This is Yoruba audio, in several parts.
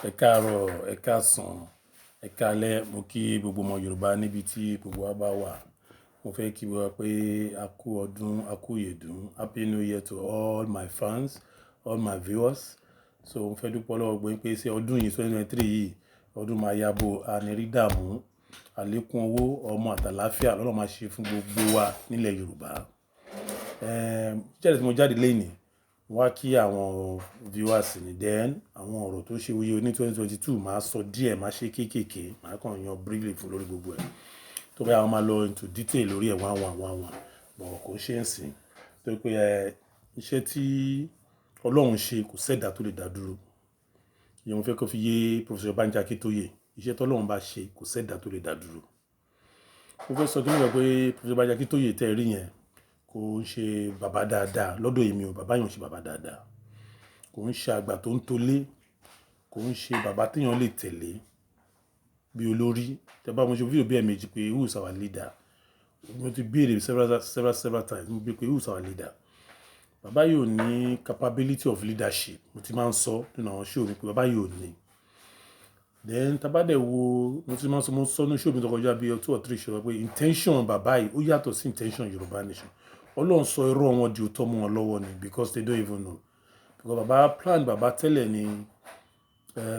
Ẹ káàárọ̀, ẹ̀ káàsán, ẹ̀ káalẹ́. Mo kí gbogbo ọmọ Yorùbá níbi tí gbogbo wa bá wà. Mo fẹ́ kí wa pé a kú ọdún, a kú ìyèdún. Happy New Year to all my fans, all my viewers. So mo fẹ́ dúpẹ́ lọ́wọ́ gbogbo yín pé ṣé ọdún yìí 2023 yìí, ọdún máa yabo, a ní rí dààmú, àlékún owó, ọmọ àtàláfíà lọ́lọ́run máa ṣe fún gbogbo wa nílẹ̀ Yorùbá. Jáde tí mo jáde lénìí, mo wá kí àwọn viewers ní, then àwọn ọ̀rọ̀ tó ṣe wuyewuye ní 2022, màá sọ díẹ̀, màá ṣe kéékèèké, màá kàn yan briefly fún lórí gbogbo ẹ̀. Tó bá yá, a máa lọ into detail lórí ẹ̀ one one one one, but kò ṣe é sìn. Torí pé iṣẹ́ tí Ọlọ́run ṣe, kò sẹ́dà tó lè dá dúró. Ìyẹn mo fẹ́ kó fi yé Professor Banji Akintoye. Iṣẹ́ tí Ọlọ́run bá ṣe, kò sẹ́dà tó lè dá dúró. Mo fẹ́ sọ kí nìkan pé Professor Banji Akintoye tẹ́ ẹ rí yẹn kò ń ṣe bàbá dáadáa lọ́dọ̀ èmi o. Bàbá yẹn ò ṣe bàbá dáadáa. Kò ń ṣe àgbà tó ń tolé. Kò ń ṣe bàbá tí èèyàn lè tẹ̀lé bí olórí. Tẹ́ bá mo ṣe fídíò bí ẹ̀ẹ̀mejì pé who is our leader. Mo ti béèrè several, several, several times. Mo bí pé who is our leader. Bàbá yìí ò ní capability of leadership. Mo ti máa ń sọ nínú àwọn show mi pé bàbá yìí ò ní. Then tá bá dẹ̀ wo, mo ti máa ń sọ, mo sọ nínú show mi tó kọjá bí two or three show pé intention bàbá yìí ó yàtọ̀ sí intention Yorùbá nation. Ọlọ́run sọ irọ́ wọn di òótọ́ mọ́ wọn lọ́wọ́ ni, because they don't even know. Because bàbá, plan bàbá tẹ́lẹ̀ ni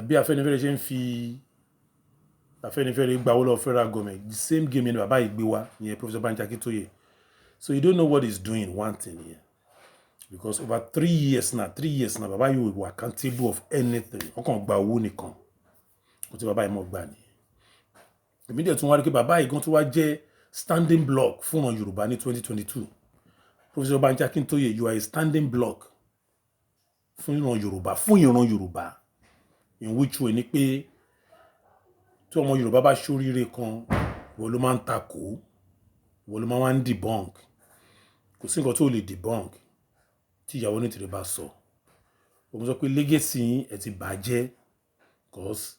bí Afẹ́nifẹ́re ṣe ń fi Afẹ́nifẹ́re gba owó lọ́wọ́ federal government, the same game ni bàbá yìí gbé wá, ìyẹn Professor Banji Akintoye. So you don't know what he's doing, one thing here. Because over 3 years now, 3 years now, bàbá yìí were accountable of anything. Wọ́n kàn gba owó nìkan. Kò tí bàbá yìí mọ̀ gbà ni. Èmi dẹ̀ tún wá rí pé bàbá yìí gan tún wá jẹ́ standing block fún ọ̀nà Yorùbá ní 2022. Professor Banji Akintoye, you are a standing block fún ìran Yorùbá, fún ìran Yorùbá. In which way ni pé tí ọmọ Yorùbá bá ṣoríire kan, ìwọ ló máa ń takò, ìwọ ló máa ń debunk. Kò sí nǹkan tó lè debunk tí ìyàwó Onítìrí bá sọ. Mo sọ pé legacy yín ẹ ti bàjẹ́, 'cause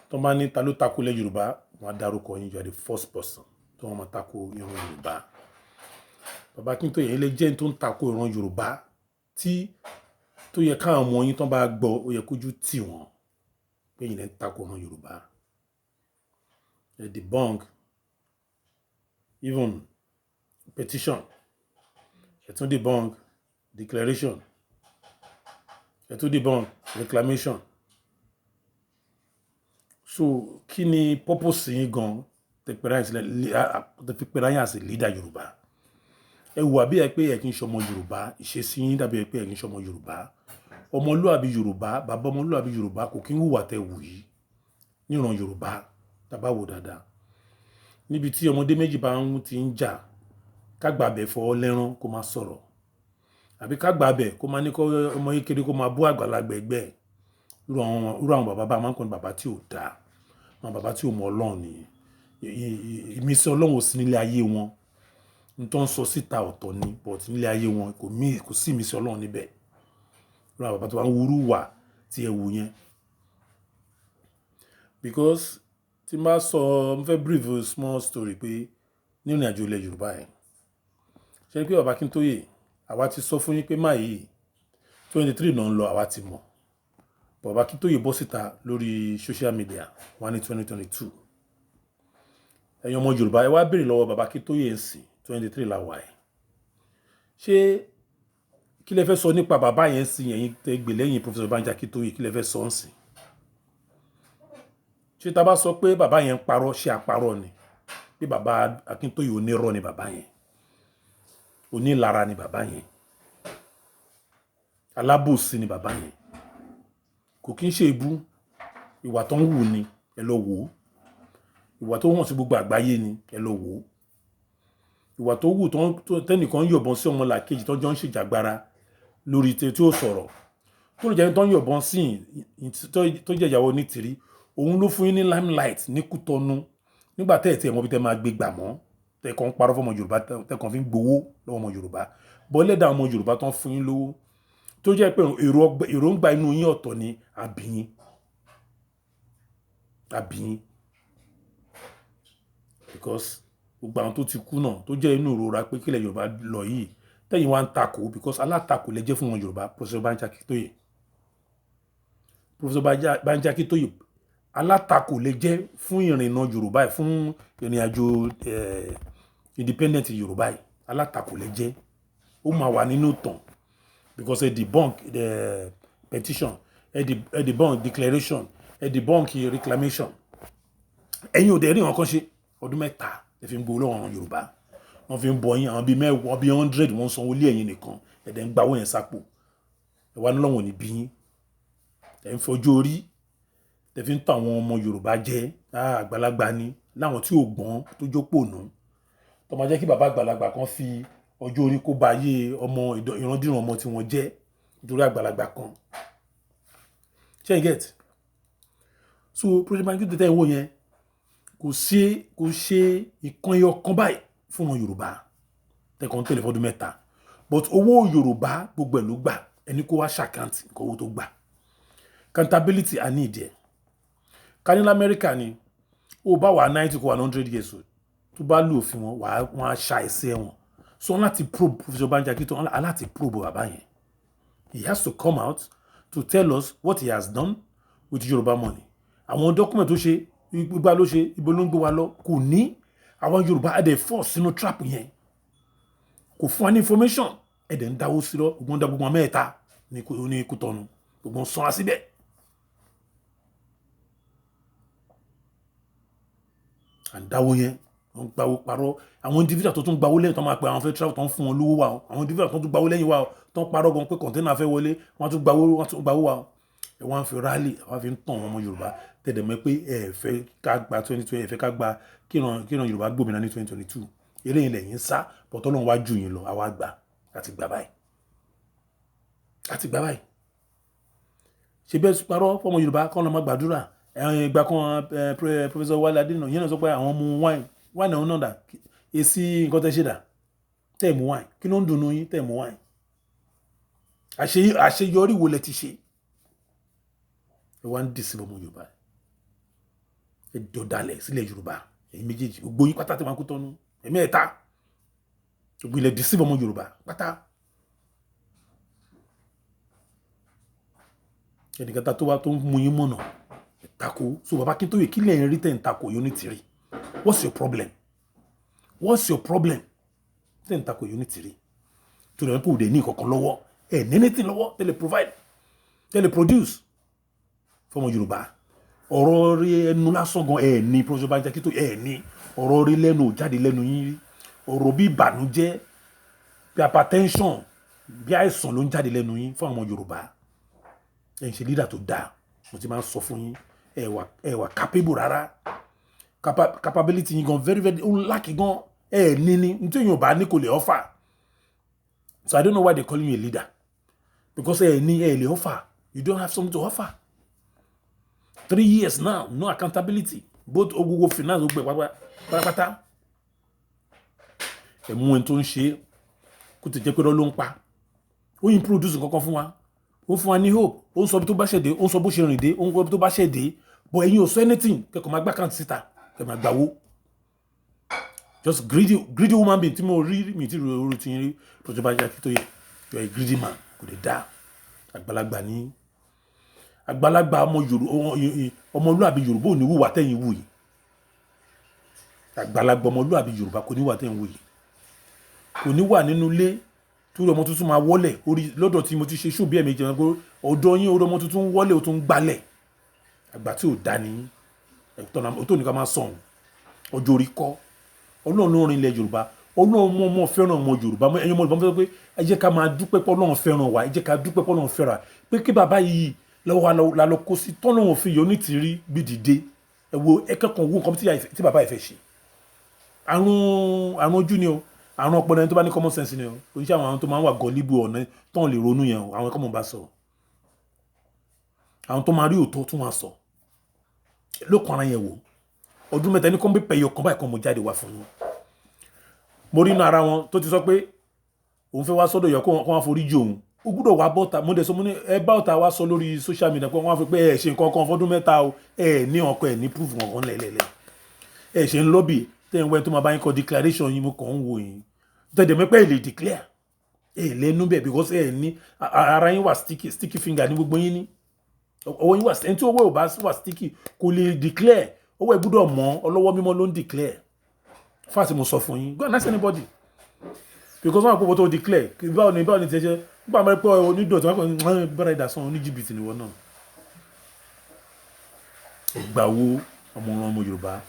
tó bá ní ta ló takò ilẹ̀ Yorùbá, wọ́n á dárúkọ yín. You are the first person tó wọ́n máa takò ìran Yorùbá. Bàbá Akíntóyè, yẹn lè jẹ́ tó ń takò ìran Yorùbá tí tó yẹ káwọn ọmọ yín tó bá gbọ́, ó yẹ kójú tì wọ́n pé yín lè ń takò ìran Yorùbá. Ẹ debunk even petition, ẹ tún debunk declaration, ẹ tún debunk reclamation. So kí ni purpose yín gan tẹ fi pera yín as a leader Yorùbá? Ẹ wà bí ẹ pé ẹ kì í ṣọmọ Yorùbá. Ìṣesí yín dàbí ẹ pé ẹ kì í ṣọmọ Yorùbá. Ọmọlúàbí Yorùbá, bàbá ọmọlúàbí Yorùbá kò kí ń hùwà tẹ wù yìí níran Yorùbá. Tàbá wò dáadáa, níbi tí ọmọdé méjì bá ń ti ń jà, kágbà bẹ̀ fọwọ́ lẹ́rán kó máa sọ̀rọ̀, àbí kágbà bẹ̀ kó máa ní kó ọmọ kékeré kó máa bú àgbàlagbà ẹgbẹ́ ẹ̀, irú àwọn bàbá bá máa ń kọ́ ni bàbá tí ò dáa, àwọn bàbá tí ò mọ Ọlọ́run ni. Ìmísí Ọlọ́run ò sí nílé ayé wọn. N tó ń sọ síta ọ̀tọ̀ ni, but nílé ayé wọn kò sí ìmísí Ọlọ́run níbẹ̀. Irú àwọn bàbá tó bá ń wúrú wà tí ẹ wù yẹn. Because tí n bá sọ, mo fẹ́ brief a small story pé nínú ìrìnàjò ilẹ̀ Yorùbá yẹn, ṣe ni pé bàbá Akíntóyè, àwa ti sọ fún yín pé máa yìí 23 náà ń lọ, àwa ti mọ̀. Bàbá Akíntóyè bọ́ síta lórí social media wọ́n ní 2022. Ẹ̀yin ọmọ Yorùbá, ẹ wá béèrè lọ́wọ́ bàbá Akíntóyè ń sìn, 23 la wà ẹ̀. Ṣé kí lẹ fẹ́ sọ nípa bàbá yẹn sí? Ẹ̀yin tẹ́ gbè lẹ́yìn Professor Banji Akíntóyè, kí lẹ fẹ́ sọ ń sìn? Ṣé tá a bá sọ pé bàbá yẹn ń parọ́, ṣé àparọ́ ni? Pé bàbá Akíntóyè onírọ́ ni bàbá yẹn, onílara ni bàbá yẹn, alábòsí ni bàbá yẹn. Kò kí ń ṣe ebú, ìwà tó ń wù ni. Ẹ lọ wò ó, ìwà tó hàn sí gbogbo àgbáyé ni. Ẹ lọ wò ó, ìwà tó wù tẹ́nìkan yọ̀bọ̀n sí ọmọlàkejì tó jọ ń ṣèjàgbara lórí tí ó sọ̀rọ̀ tó lè jẹ́ tó ń yọ̀bọ̀n sí, tó jẹ́ ìyàwó Onítìrí. Òun ló fún yín ní limelight ní Kútọ́nù nígbà tẹ́ ẹ̀ tí ẹ̀ mọ́ bí tẹ́ máa gbé gbà mọ́, tẹ́ kàn ń parọ́ fọmọ Yorùbá, tẹ́ kàn fi ń gbowó lọ́wọ́ ọmọ Yorùbá, bọ́lẹ́dà ọmọ Yorùbá tó ń fún yín lówó, tó jẹ́ pé èròǹgbà inú yín ọ̀tọ̀ ni. Àbíyín, àbíyín, because gbogbo àwọn tó ti kú náà tó jẹ́ inú ìrora pé kílẹ̀ Yorùbá lọ yìí, tẹ́yìn wá ń takò, because alátakò lẹ jẹ́ fún wọn Yorùbá. Professor Banji Akíntóyè, Professor Banji Akintoye, alátakò lè jẹ́ fún ìrìnnà Yorùbá yìí, fún ìrìn àjò independent Yorùbá yìí. Alátakò lè jẹ́, ó máa wà nínú ìtàn because ẹ debunk the petition, ẹ debunk declaration, ẹ debunk reclamation. Ẹ̀yin ò dẹ̀ rí nǹkan ṣe. Ọdún 3 ẹ fi ń gbowó lọ́wọ́ àwọn Yorùbá. Wọ́n fi ń bọ yín, àwọn bíi 10, bíi 100, wọ́n sanwó lé ẹ̀yin nìkan. Ẹ dẹ̀ ń gbawó yẹn sápò. Ẹ wá ní lọ́wọ́ ní bí yín. Ẹ ń fojú orí tẹ fi ń tọ́ àwọn ọmọ Yorùbá jẹ. Àgbàlagbà ni láwọn tí ò gbọ́n tó jópònú tó máa jẹ́ kí bàbá àgbàlagbà kan fi ọjọ́ orí kó ba ayé ọmọ ìrandíran ọmọ tí wọ́n jẹ́ nítorí àgbàlagbà kan. Ṣé you get? So Project Banji tẹ́tẹ́ ń wò yẹn, kò ṣe ìkan ẹyọ kan báyìí fún wọn Yorùbá tẹkàn tẹ̀lé fọdún 3, but owó Yorùbá gbogbo ẹ̀ ló gbà. Ẹni kó wá ṣe account nǹkan owó tó gbà. Accountability, a ní ìdí ẹ̀. Ká ní lamẹ́ríkà ni ó bá wà 90 kó wà 100 years old, tó bá lù òfin wọn, wà wọ́n á ṣa ẹsẹ̀ wọn. So wọ́n láti probe Professor Banji Akintoye, wọ́n láti probe bàbá yẹn. He has to come out to tell us what he has done with Yorùbá money. Àwọn document tó ṣe, gbígbá ló ṣe, ibo ló ń gbé wa lọ? Kò ní àwọn Yorùbá ẹ̀ dẹ̀ force sínú trap yẹn. Kò fún wa ní information. Ẹ̀ dẹ̀ ń dáwó sí lọ, gbogbo ń dá gbogbo mẹ́ta ní Kútọ́nù, gbogbo ń sanra síbẹ̀. À ń dáwó yẹn, wọ́n gbawó parọ́. Àwọn individual tó tún gbawó lẹ́yìn tó máa pe àwọn fẹ́ travel, tó ń fún wọn lówó wa o. Àwọn individual tó tún gbawó lẹ́yìn wa o, tó ń parọ́ gan pé container fẹ́ wọlé, wọ́n tún gbawó, wọ́n tún gbawó wa o. Ẹ wọ́n fi rally, wọ́n fi ń tàn wọ́n ọmọ Yorùbá. Tẹ̀dẹ̀ mọ́ pé ẹ fẹ́ ká gba 2020, ẹ fẹ́ ká gba kíran Yorùbá gbòmìnira ní 2022. Eré yẹn lẹ́yìn sá bọ̀tọ́ lọ́n wá jù yín lọ. Àwa gbà àti gbà báyìí, àti gbà báyìí. Ṣe bẹ́ẹ̀ parọ́ fọmọ Yorùbá kọ́ lọ́ máa gbàdúrà ẹ̀hìn ìgbà kan. Professor Wale Adéníran yẹn náà sọ pé àwọn mu wine. Wine ọ̀hún náà dà? Èsì nǹkan tẹ́ ṣe dà tẹ́ ẹ̀ mú wine? Kí ló ń dùnnú yín tẹ́ ẹ̀ mú wine? Àṣeyọrí wo lẹ ti ṣe? Ẹ wá ń dì sí ọmọ Yorùbá. Ẹ dọ̀dàlẹ̀ sílẹ̀ Yorùbá. Ẹ̀yin méjèèjì, gbogbo yín pátá tí wọ́n kú tọ́nu ẹ̀mí ẹ̀ta, gbogbo ilẹ̀ dì sí ọmọ Yorùbá pátá. Ẹnìkan tó wá tó ń mú yín mọ̀nà tako. So bàbá Akíntóyè, kí lẹ́yìn rí tẹ̀ ń tako Onítìrí? What's your problem? What's your problem tẹ̀ ń tako Onítìrí? Tó lè kó dé ní ìkọ̀kan lọ́wọ́ ẹ̀, ní anything lọ́wọ́ tẹ́lẹ̀ provide, tẹ́lẹ̀ produce fọmọ Yorùbá. Ọ̀rọ̀ rí ẹnu lásán gan ẹ̀ ní. Professor Banji Akíntóyè, ẹ̀ ní ọ̀rọ̀ rí lẹ́nu ò jáde lẹ́nu yín rí. Ọ̀rọ̀ bí ìbànújẹ́, bí hypertension, bí àìsàn ló ń jáde lẹ́nu yín fún àwọn Yorùbá. Ẹ̀ ń ṣe leader tó dáa. Mo ti máa ń sọ fún yín, ẹ wà capable rárá. Capability yín gan very very ó lack gan. Ẹ ní nítorí yóò bá ní kò lè offer. So I don't know why they call you a leader, because ẹ ní ẹ lè offer. You don't have something to offer. 3 years now, no accountability, both gbogbo finance, gbogbo ẹ pátápátá. Ẹ mú ẹni tó ń ṣe kó tó jẹ́ pé ló ń pa ó yín produce nǹkan kan fún wa. Ó fún wa ní hope, ó ń sọ bí tó bá ṣẹ̀ dé, ó ń sọ bó ṣe rìn dé, ó ń sọ bí tó bá ṣẹ̀ dé, but ẹ̀yin ò sọ anything. Kẹ́kọ̀ọ́ máa gbá account síta, kẹ́ máa gbàwó. Just greedy, greedy woman being tí mo rí mi tí rí tí rí. Professor Banji Akintoye, you are a greedy man. Kò lè dá àgbàlagbà ní àgbàlagbà. Ọmọ Yorùbá, ọmọlúàbí Yorùbá ò ní wùwà tẹ̀yìn wù yìí. Àgbàlagbà ọmọlúàbí Yorùbá kò ní wà tẹ̀yìn wù yìí. Kò ní wà nínú ilé torí ọmọ tuntun máa wọlé orí lọ́dọ̀ tí mo ti ṣe ṣùgbọ́n ẹ̀mí jẹun pé ọ̀dọ̀ yín orí ọmọ tuntun wọlé, ó tún gbálẹ̀. Àgbà tí ò dá ní tó ní ká máa sọ̀hún. Ọjọ́ orí kọ́. Ọlọ́run ló rin ilẹ̀ Yorùbá. Ọlọ́run mọ́ mọ́ fẹ́ràn ọmọ Yorùbá. Ẹ̀yin ọmọ Yorùbá, mọ́ pé ẹ jẹ́ ká máa dúpẹ́ pé Ọlọ́run fẹ́ràn wa. Ẹ jẹ́ ká dúpẹ́ pé Ọlọ́run fẹ́ràn pé kí bàbá yìí lọ́wọ́ la lọ kó sí tọ́lọ́run fi yọ ní tìrí bí dìde. Ẹ wo, ẹ kẹ́kọ̀ọ́ wo nǹkan tí bàbá yìí fẹ́ ṣe. Àrùn ojú ni o, àrùn ọpọlọ. Ẹni tó bá ní common sense ni o. Kò ní ṣe àwọn tó máa ń wà gullible ọ̀nà tó ń lè ronú yẹn o. Àwọn ẹ̀kọ́ mọ̀ bá sọ, àwọn tó máa rí òótọ́ tún wá sọ lókun ara yẹn wò. Ọdún 3 ní kọ́ńbé pẹ̀yọ kan báyìí kan mo jáde wá fún yín. Mo rí inú ara wọn tó ti sọ pé òun fẹ́ wá sọ́dọ̀ yọ kó wọ́n forí jì òun. Ó gbúdọ̀ wá bọ́ta. Mo dẹ̀ sọ, mo ní ẹ bá ọ̀tá wá sọ lórí social media pé wọ́n á fi pé ẹ ṣe nǹkan kan fọ́dún 3 o. Ẹ ní ọkọ ẹ ní proof kankan lẹ́lẹ́lẹ́. Ẹ ṣe ń lobby tẹ́ ń wẹ́ tó máa bá yín kọ declaration yín. Mo kàn ń wò yín tẹ̀dẹ̀ mẹ́pẹ́ ẹ lè declare ẹ lẹ́nu bẹ́ẹ̀ because ẹ ní ara yín wà sticky, sticky finger ní gbogbo yín ní. Ọwọ́ yín wà, ẹni tí owó ò bá wà sticky kò lè declare. Owó ẹ̀ gbúdọ̀ mọ́. Ọlọ́wọ́ mímọ́ ló ń declare. Fáàtì mo sọ fún yín, go and ask anybody, because wọn àpòpọ̀ tó declare, báwo ni tiẹ̀ ṣe nípa àmọ́ pé onídọ̀tí wọn kàn bára ìdásán, oníjìbìtì nìwọ náà. Ìgbà wo ọmọ Yorùbá,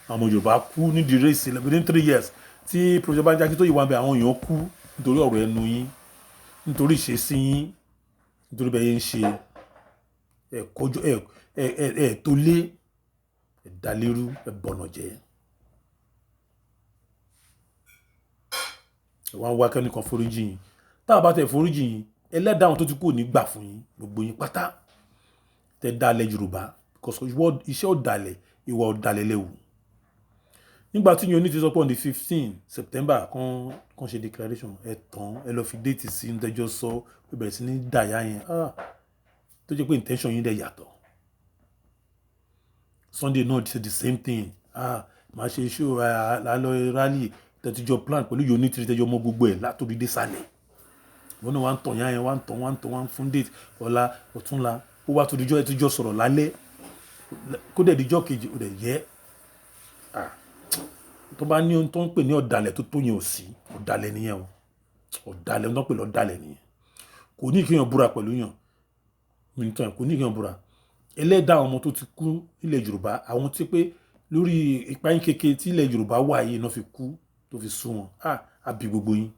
ọmọ Yorùbá kú nídìí race within 3 years tí Professor Banji Akintoye wà bẹ? Àwọn èèyàn kú nítorí ọ̀rọ̀ ẹnu yín, nítorí ìṣesí yín, nítorí bẹ́ẹ̀ yẹn ń ṣe. Ẹ kọjú ẹ ẹ ẹ ẹ tó lé ẹ dalérú, ẹ bọ̀nà jẹ́. Ẹ wá ń wá kẹ́nìkan foríjì yín. Tá a bá tẹ̀ foríjì yín, ẹlẹ́dàá àwọn tó ti kú ò ní gbà fún yín. Gbogbo yín pátá tẹ dalẹ̀ Yorùbá, because iṣẹ́ ọ̀dàlẹ̀, ìwà ọ̀dàlẹ̀ lẹ́wù. Nígbà tí yín oní ti sọ pé on the 15 September kan ṣe declaration, ẹ tán, ẹ lọ fi date sí ń tẹ́jọ́ sọ, ẹ bẹ̀rẹ̀ sí ní dàyà yẹn. Ah, tó jẹ́ pé intention yín dẹ̀ yàtọ̀. Sunday náà ṣe the same thing. Ah, màá ṣe show lálọ́ rally tẹ́tíjọ́ plan pẹ̀lú yóò ní tìrì tẹ́jọ́ mọ́ gbogbo ẹ̀ látòrí dé sálẹ̀. Wọn náà wà ń tàn yá yẹn, wà ń tàn, wà ń tàn, wà ń fún date ọ̀la, ọ̀túnla. Ó wá tó dijọ́ ẹ tíjọ́ sọ̀rọ̀ lálẹ́, kó dẹ̀ dijọ́ kejì, ó dẹ̀ yẹ. Ah, tó bá ní ohun tó ń pè ní ọ̀dàlẹ̀ tó tó yẹn, ò sí. Ọ̀dàlẹ̀ nìyẹn o. Ọ̀dàlẹ̀ tó ń pè lọ́dàlẹ̀ nìyẹn. Kò ní kéèyàn búra pẹ̀lú yàn nìtàn, kò ní kéèyàn búra. Ẹlẹ́dàá àwọn ọmọ tó ti kú nílẹ̀ Yorùbá, àwọn tí pé lórí ìpayín keke tí ilẹ̀ Yorùbá wà yìí náà fi kú, tó fi sú wọn. Ah, àbí gbogbo yín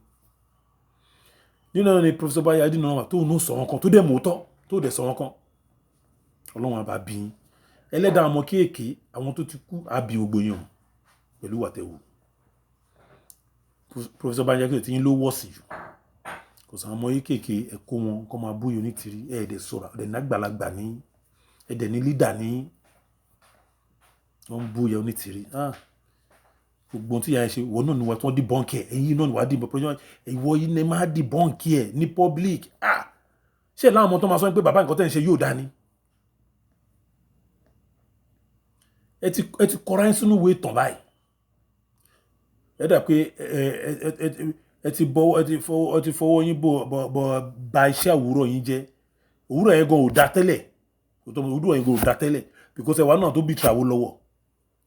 nínú náà ni Professor Banji Adina wà tó ń sọ wọn kan, tó dẹ̀ mọ́tọ́, tó dẹ̀ sọ wọn kan. Ọlọ́run àbá bí yín. Ẹlẹ́dàá àwọn ọmọ kéèké, àwọn tó ti kú, àbí gbogbo yín o pẹ̀lú wàtẹ̀wò. Professor Banji Akintoye tí yín ló wọ̀ sí jù. Kò sọ àwọn ọmọ kéèké, ẹ̀ kó wọn kọ́ máa búyọ ní tìrí. Ẹ̀ dẹ̀ sọ̀rọ̀, ẹ̀ nágbàlagbà ní, ẹ̀ dẹ̀ ní leader ní, wọ́n ń búyọ ní tìrí. Ah, gbogbo ohun tí ìyá yẹn ṣe, ìwọ náà ni wọ́n debunk ẹ̀. Ẹ̀yin náà ni wàá debunk ìwọ yìí ni máa debunk ẹ̀ ní public. Ah, ṣé láwọn ọmọ tó máa sọ pé bàbá, nǹkan tẹ́ ń ṣe yóò dání? Ẹ ti kọra yín sínú ìwé ìtàn báyìí. Ẹ dà pé ẹ ẹ ẹ ẹ ti bọ́wọ́, ẹ ti fọwọ́ yín bọ̀ bọ̀ ba iṣẹ́ òwúrọ̀ yín jẹ́. Òwúrọ̀ yẹn gan ò da tẹ́lẹ̀, òwúrọ̀ yẹn gan ò da tẹ́lẹ̀, because ẹ̀wà náà tó bí travel lọ́wọ́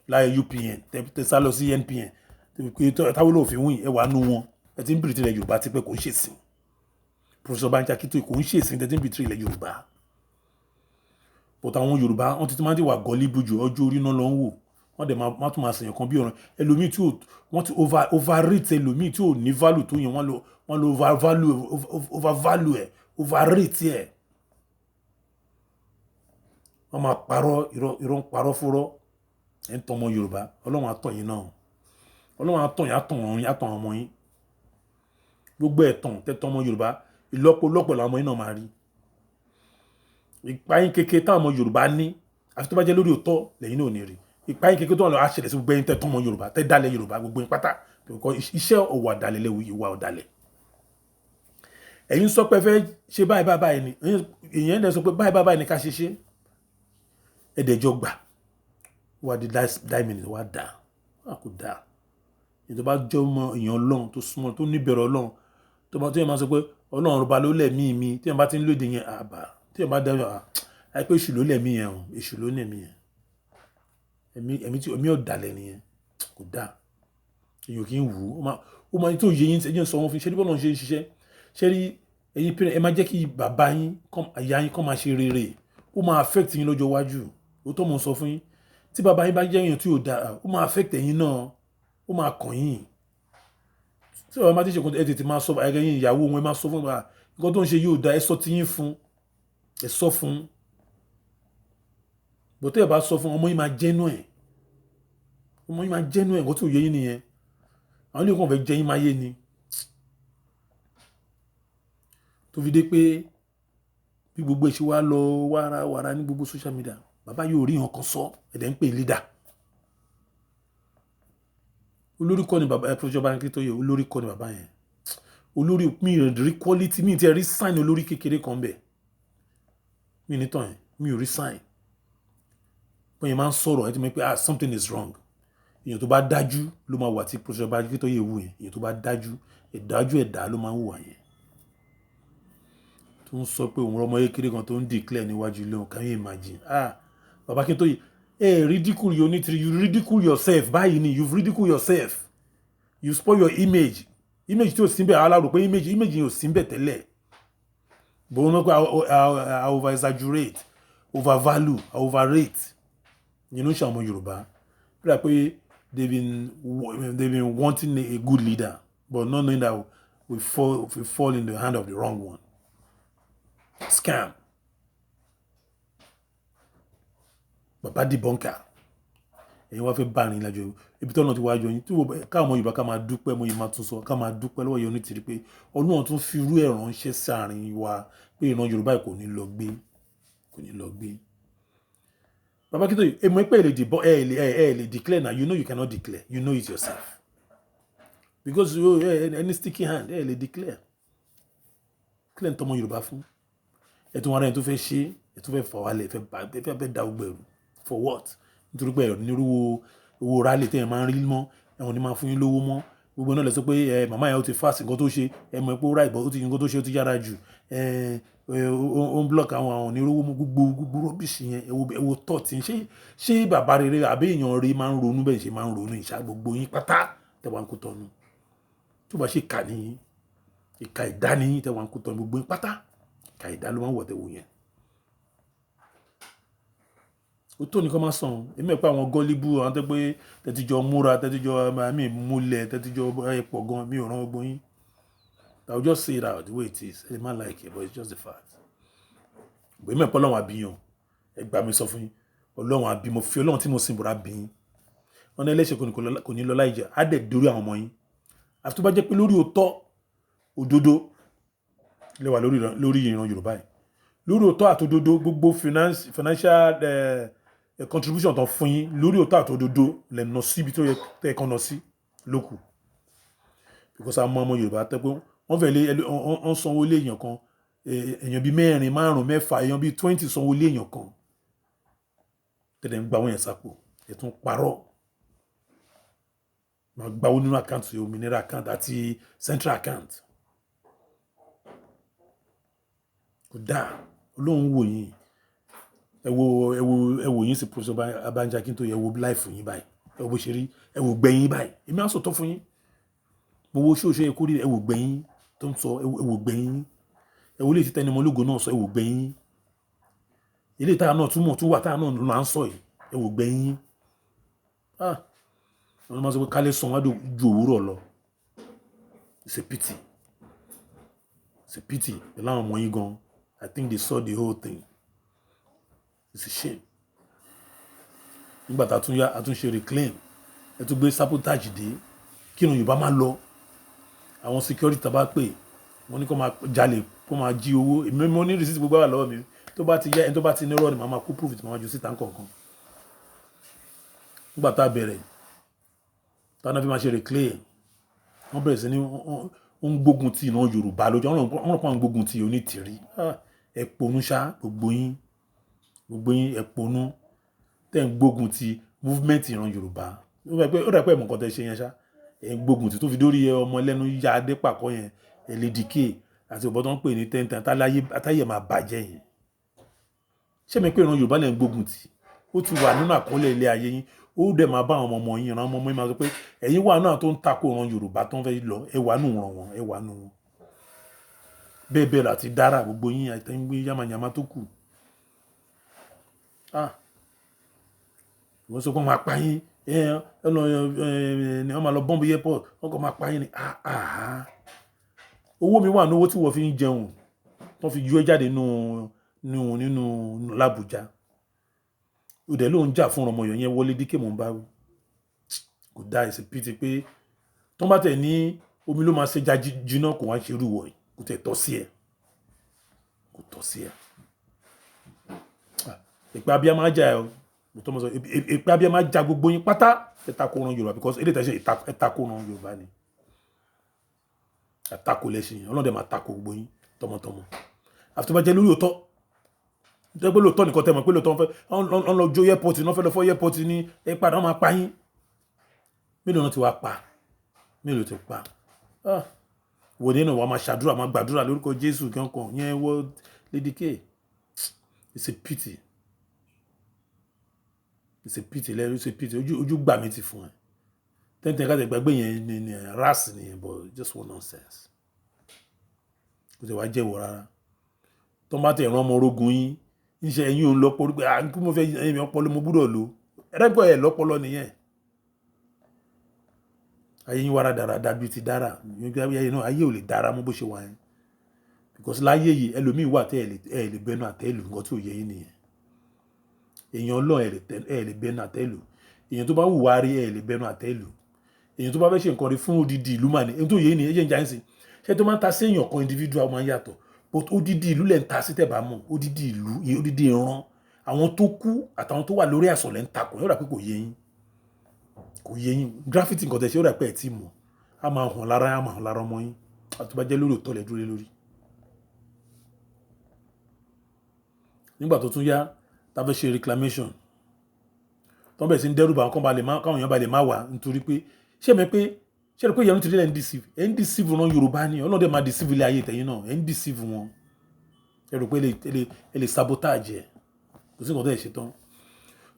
láyé UPN, tẹ sá lọ sí NPN táwọn olóòfin wìn ẹwà nù wọn. Ẹ ti ń bìrì tilẹ̀ Yorùbá ti pẹ́, kò ń ṣèsìn. Professor Banji Akintoye, kò ń ṣèsìn tẹ ti ń bìrì tilẹ̀ Yorùbá. But àwọn Yorùbá, wọ́n ti máa ń wà gullible jù. Ọjọ́ orí náà ló ń wò. Wọ́n dẹ̀ máa tún máa sèyàn kan bí ọ̀ràn ẹlòmíì tí ò, wọ́n ti overrate ẹlòmíì tí ò ní value tó yẹn. Wọ́n lo overvalue ẹ̀, overrate ẹ̀. Wọ́n máa parọ́ irọ́, irọ́ ń parọ́ fúnrọ́. Ẹ̀ ń tọmọ Yorùbá. Ọlọ́run á tọ̀ yín náà. Ọlọ́run á tọ̀ yín, á tọ̀ yín, á tọ̀ ọmọ yín. Gbogbo ẹ̀tàn tẹ́tọ́ ọmọ Yorùbá, ìlọ́po lọ́pọ̀ làwọn ọmọ yín náà máa rí. Ìpayín kékeré táwọn ọmọ Yorùbá ní, àfi tó bá jẹ́ lórí òótọ́ lẹ́yìn náà ò ní rí. Ìpayín kékeré tó wà lọ á ṣẹlẹ̀ sí gbogbo ẹ̀yin tẹ́tọ́ ọmọ Yorùbá, tẹ́ dálẹ̀ Yorùbá, gbogbo yín pátá. Iṣẹ́ òwò àdàlẹ̀ lẹ́wù, ìwà ọ̀dàlẹ̀. Ẹ̀yin sọ pé fẹ́ ṣe báyìí báyìí báyìí ni ìyẹn dẹ̀ sọ pé báyìí báyìí báyìí ni ká ṣe ṣe. Ẹ̀dẹ̀jọ gbà wá di last 9 minutes, wá dà á kò dà. Ètò bá jẹ́ ọmọ èèyàn Ọlọ́run tó súnmọ́, tó níbẹ̀rẹ̀ Ọlọ́run, tó bá tó yẹ máa sọ pé Ọlọ́run ọba ló lẹ̀mí mi, tí yẹn bá ti ń lòdì yẹn àbá, tí yẹn bá dá àìpé èṣù ló lẹ̀mí yẹn o, èṣù ló ní ẹ̀mí yẹn, ẹ̀mí tí ẹ̀mí ọ̀dàlẹ̀ nìyẹn, kò dáa. Èèyàn kì í wù ú. Ó máa tó yẹ yín, ẹ̀yìn sọ wọn fún ṣé bọ́lá ń ṣe ń ṣiṣẹ́. Ṣé rí ẹ̀yin parent, ẹ máa jẹ́ kí bàbá yín, ìyá yín kọ́ máa ṣe rere. Ó máa affect yín lọ́jọ́ iwájú. Ó tó mọ̀ sọ fún yín, tí bàbá yín bá jẹ́ èèyàn tí ò dáa, ó máa affect ẹ̀yin náà, ó máa kàn yín. Tí bàbá máa ti ṣe, ẹ tètè máa sọ ẹ̀yin ìyàwó wọn, ẹ máa sọ fún wa nǹkan tó ń ṣe yóò dáa. Ẹ sọ ti yín fún, ẹ sọ fún. Bọ́tẹ́ ẹ bá sọ fún ọmọ yín, máa jẹ́nu ẹ̀, ọmọ yín máa jẹ́nu ẹ̀. Nǹkan tí ò yé yín nìyẹn. Àwọn ilé ìkànnì fẹ́ jẹ́ yín máa yé ni tó fi dé pé bí gbogbo ẹ̀ ṣe wá lọ wàrà wàrà ní gbogbo social media, bàbá yóò rí nǹkan sọ. Ẹ̀dẹ̀ ń pè leader. Olórí kọ́ ni bàbá ẹ̀, Professor Banji Akintoye. Olórí kọ́ ni bàbá yẹn. Olórí mi rí quality mi ti rí sign olórí kékeré kan bẹ̀ mi nítàn yẹn, mi ò rí sign. Bóyá máa ń sọ̀rọ̀, ẹ ti mọ̀ pé ah, something is wrong. Èèyàn tó bá dájú ló máa wà tí Professor Banji Akintoye wù yẹn. Èèyàn tó bá dájú, ẹ̀dájú ẹ̀dá ló máa ń wùwà yẹn. Tó ń sọ pé òun rọmọ kékeré kan tó ń declare níwájú ilé òun. Can you imagine? Ah, Bàbá Akíntóyè, ẹ ridicule your Onítìrí. You ridicule yourself báyìí ni. You've ridicule yourself. You spoil your image. Image tí ò sí bẹ́ẹ̀, alárò pé image yẹn ò sí bẹ́ẹ̀ tẹ́lẹ̀. But wọ́n mọ̀ pé I over exaggerate, overvalue, I overrate. You know, ṣe àwọn ọmọ Yorùbá bí i pé they've been wanting a good leader, but not knowing that we fall in the hand of the wrong one. Scam. Bàbá debunker. Ẹ̀yin wá fẹ́ bá rìn ìrìnàjò ibi tí Ọlọ́run ti wá yọ yín. Tí káwọn ọmọ Yorùbá ká máa dúpẹ́, mo yìí máa tún sọ, ká máa dúpẹ́ lọ́wọ́ yẹn Onítìrí pé Ọlọ́run tún fi irú ẹ̀ ránṣẹ́ sáàrin wa pé ìran Yorùbá yìí kò ní lọ gbé, kò ní lọ gbé. Bàbá Akíntóyè, èmi pé ẹ lè dìbọn, ẹ lè declare now. You know you cannot declare. You know it yourself. Because you any sticky hand, ẹ lè declare. Kílẹ̀ ń tọmọ Yorùbá fún? Ẹ tún wọn ara ẹni tó fẹ́ ṣe, ẹ tún fẹ́ fà wálẹ̀, ẹ fẹ́ da gbogbo ẹ̀rù. For what? Nítorí pé ẹ ní irú owó rally tí ẹ máa ń rí mọ́, ẹ̀wọ̀n ní máa fún yín lówó mọ́. Gbogbo náà lè sọ pé ẹ màmá yẹn ó ti fast, nǹkan tó ṣe, ẹ mọ̀ pé ó right, but ó ti nǹkan tó ṣe ó ti yára jù. Ẹ ó ń block àwọn onírówó mọ́, gbogbo rubbish yẹn. Ẹ wo thought ṣé bàbá rere àbí èèyàn rere máa ń ronú bẹ́ẹ̀ ṣe máa ń ronú ìṣá gbogbo yín pátá tẹ́ wà ń kú tọ́nu. Tó bá ṣe kà ní ìka ìdá ní tẹ́ wà ń kú tọ́nu, gbogbo yín pátá ìka ìdá ló máa ń wọ̀ tẹ́ wò yẹn. Ó tó nìkan máa sàn. Èmi ẹ̀ pé àwọn gullible, àwọn tó pé tẹ́tíjọ múra, tẹ́tíjọ àmì múlẹ̀, tẹ́tíjọ ẹ̀ pọ̀ gan, mi ò rán gbogbo yín. I will just say it out the way it is. Ẹ lè má like it, but it's just the fact. Èmi ẹ̀ pé Ọlọ́run àbíyàn. Ẹ gbà mí sọ fún yín. Ọlọ́run àbí mo fi Ọlọ́run tí mo sìn bọ̀rọ̀ àbí yín. Wọ́n ní ẹlẹ́ṣẹ̀ kò ní lọ láì jẹ́. Á dẹ̀ dórí àwọn ọmọ yín. Àfi tó bá jẹ́ pé lórí òótọ́, òdodo lè wà lórí ìran Yorùbá yìí. Lórí òótọ́ àti òdodo, gbogbo financial contribution tó fún yín, lórí òótọ́ àti òdodo lè nà síbi tó yẹ tẹ́ ẹ kan nà sí lókù. Because àwọn ọmọ Yorùbá tẹ́ pé wọ́n fẹ́ lé wọ́n sanwó lé èèyàn kan, èèyàn bíi mẹ́rin, márùn-ún, mẹ́fà, èèyàn bíi 20 sanwó lé èèyàn kan. Tẹ̀lé ń gba owó yẹn sápò, ẹ̀ tún parọ́. Máa gba owó nínú account, òmìnira account àti central account. Kò dáa. Ọlọ́run wò yín. Ẹ wo yín sí Professor Banji Akintoye, ẹ wo life yín báyìí. Ẹ wo bó ṣe rí, ẹ wo gbẹ̀yìn báyìí. Èmi á sọ̀tọ̀ fún yín. Mo wo ṣóòṣó yẹ kó rí, ẹ wo gbẹ̀yìn tó ń sọ, ẹ wo gbẹ̀yìn. Ẹ wo ilé tí Tẹ́ni Ọmọlógo náà sọ, ẹ wo gbẹ̀yìn. Ilé táwa náà túmọ̀ tún wà táwa náà là ń sọ yìí, ẹ wo gbẹ̀yìn. Ah! Wọ́n máa sọ pé kálẹ̀ sàn wá ju òwúrọ̀ lọ. It's a pity. It's a pity. Pẹ̀lú àwọn ọmọ yín gan. I think they saw the whole thing. It's a shame. Nígbà tá a tún yá, a tún ṣe reclaim. Ẹ tún gbé sabotage dé. Kí ìran Yorùbá máa lọ. Àwọn security tá a bá pè, wọ́n ní kó máa jalè, kó máa jí owó. Èmi mo ní receipt gbogbo wà lọ́wọ́ mi. Tó bá ti yá, ẹni tó bá ti ní irọ́ ni màá máa kó proof tí màá ju síta nǹkan. Nígbà tá a bẹ̀rẹ̀, tá a náà fi máa ṣe reclaim, wọ́n bẹ̀rẹ̀ sí ní wọ́n ń gbógun ti ìran Yorùbá lójú. Wọ́n rò pé wọ́n ń gbógun ti Onítìrí. Ah! Ẹ ponú ṣá, gbogbo yín, gbogbo yín ẹ ponú. Tẹ́ ń gbógun ti movement ìran Yorùbá. Ó dà pé ẹ̀ mọ̀ nǹkan tẹ́ ṣe yẹn ṣá. Ẹ ń gbógun ti tó fi dórí ọmọ ẹlẹ́nu yá adé pàkọ́ yẹn, Lady K àti ọ̀bọ tó ń pè ní ten ten táyé máa bàjẹ́ yẹn. Ṣé mi pé ìran Yorùbá lẹ̀ ń gbógun ti? Ó ti wà nínú àkọọ́lẹ̀ ilé ayé yín. Ó dẹ̀ máa bá àwọn ọmọ yín, ìran ọmọ yín máa sọ pé ẹ̀yin wà náà tó ń tako ìran Yorùbá tó ń fẹ́ lọ, ẹ wà nù ràn wọ́n, ẹ wà nù wọn. Bẹ́ẹ̀ bẹ́ẹ̀ láti dára gbogbo yín àti ń gbé yàmàyàmà tó kù. Ah! Wọ́n sọ pé wọ́n máa pa yín, ẹ lọ, ẹ wọ́n máa lọ bomb airport, wọ́n kàn máa pa yín ni. Ah ah! Owó mi wà ní owó tí wọ́n fi ń jẹun, wọ́n fi yọ ẹ́ jáde nínú l'Abuja. Ó dẹ̀ ló ń jà fún ọmọ yẹn wọlé díkè mò ń bá wí. Kò dá, it's a pity pé tó bá tẹ̀ ní omi ló máa ṣe já jiná, kò wá ń ṣe irú wọ̀ yìí. Kò tẹ̀ tọ́ sí ẹ. Kò tọ́ sí ẹ. Ìpè abiyamọ á jà ẹ o. Mo tọ́ mọ sọ, ìpè abiyamọ á jà gbogbo yín pátá. Ẹ tako ìran Yorùbá because eléyìí tẹ́ ṣe ẹ tako ìran Yorùbá ni. Ẹ tako lẹ́sìn yẹn. Ọlọ́run dẹ̀ máa tako gbogbo yín tọmọtọmọ. Àfi tó bá jẹ́ lórí òótọ́. Jẹ́ pé lóòótọ́ nìkan tẹ́ mọ̀ pé lóòótọ́ wọ́n fẹ́, wọ́n lọ jó airport ní, wọ́n fẹ́ lọ fọ́ airport ní, ẹ padà wọ́n máa pa yín. Mélòó náà ti wá pa? Mélòó ti pa? Ah! Wọ́n nínú wa máa ṣàdúrà, máa gbàdúrà lórúkọ Jésù kankan yẹn wọ́. Lady K, it's a pity, it's a pity lẹ́yìn, it's a pity. Ojú gbà mí ti fún ẹ tẹ́ntẹ́n ká tẹ̀ gbàgbé yẹn ní ras nìyẹn, but just one nonsense. Kò tẹ̀ wá jẹ́wọ́ rárá. Tó bá tẹ̀ rán ọmọ orógun yín níṣẹ́, ẹ̀yin ò ń lọ́pọ̀ pé à kí mo fẹ́ ẹ̀yin mi ọpọlọ mo gbúdọ̀ lò ẹ̀rẹ́gbọ́ ẹ̀ lọ́pọlọ nìyẹn. Ayé yín wàrà dáradára bíi ti dára ayé náà, ayé ò lè dára mọ́ bó ṣe wà yẹn, because láyé yìí, ẹlòmíì wà tẹ́ ẹ lè bẹnu àtẹ́lù. Nǹkan tí ò yẹ yín nìyẹn. Èèyàn Ọlọ́run, ẹ lè bẹnu àtẹ́lù. Èèyàn tó bá wùwá rí, ẹ lè bẹnu àtẹ́lù. Èèyàn tó bá fẹ́ ṣe nǹkan rí fún odidi ìlú mà ní èyí tó yẹ yín nìyẹn. Ẹ jẹ́ ń jà ń sìn ṣé tó máa ń ta sí èèyàn kan individual máa ń yàtọ̀, but odidi ìlú lẹ̀ ń ta sí. Tẹ̀ bá mọ̀, odidi ìlú, odidi ìran, àwọn tó kú àtàwọn tó wà lórí àìsàn lẹ́ ń takò. Yóò rà pé kò yé yín, kò yé yín. Gravity nǹkan tẹ̀ ṣe, ó rà pé ẹ̀ tí mọ̀, á máa hàn lára, á máa hàn lára ọmọ yín àti bá jẹ́ lórí òótọ́ lẹ̀ dúró lé lórí. Nígbà tó tún yá, tá fẹ́ ṣe reclamation, tó ń bẹ̀rẹ̀ sí ń dẹ́rù bà wọ́n, káwọn èèyàn bá lè má wà, nítorí pé ṣé mi pé ṣé ẹ pé ìyẹn ti rí ẹ̀ ń deceive, ẹ̀ ń deceive wọn. Yorùbá ni Ọlọ́dẹ máa deceive ilé ayé tẹ̀yìn náà. Ẹ̀ ń deceive wọn. Ẹ rò pé ẹ lè sabotage ẹ̀, kò sí nǹkan tó ẹ̀ ṣe tán.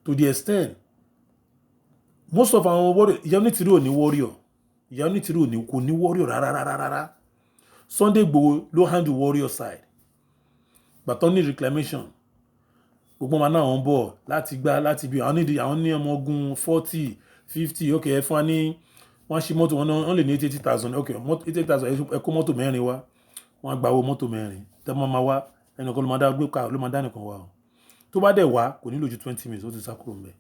To the extent most of àwọn warrior, ìyá Onítìrí ò ní warrior, ìyá Onítìrí ò ní, kò ní warrior rárá rárá rárá. Sunday Igboho ló handle warrior side. Gbàtọ́ ní reclamation, gbogbo wọn náà ń bọ̀ láti gbá láti bí àwọn nídìí, àwọn ní ọmọ ogun 40, 50. Ok, ẹ fún wa ní wọ́n ṣe mọ́tò wọn, wọ́n lè ní 80,000. Ok, 80,000, ẹ kó mọ́tò mẹ́rin wá. Wọ́n á gba owó mọ́tò mẹ́rin tẹ́ mọ́ máa wá. Ẹnìkan ló máa dá gbé ká, ló máa dá nìkan wá o. Tó bá dẹ̀ wá, kò nílò ju 20 minutes, ó ti sá kúrò ńbẹ̀.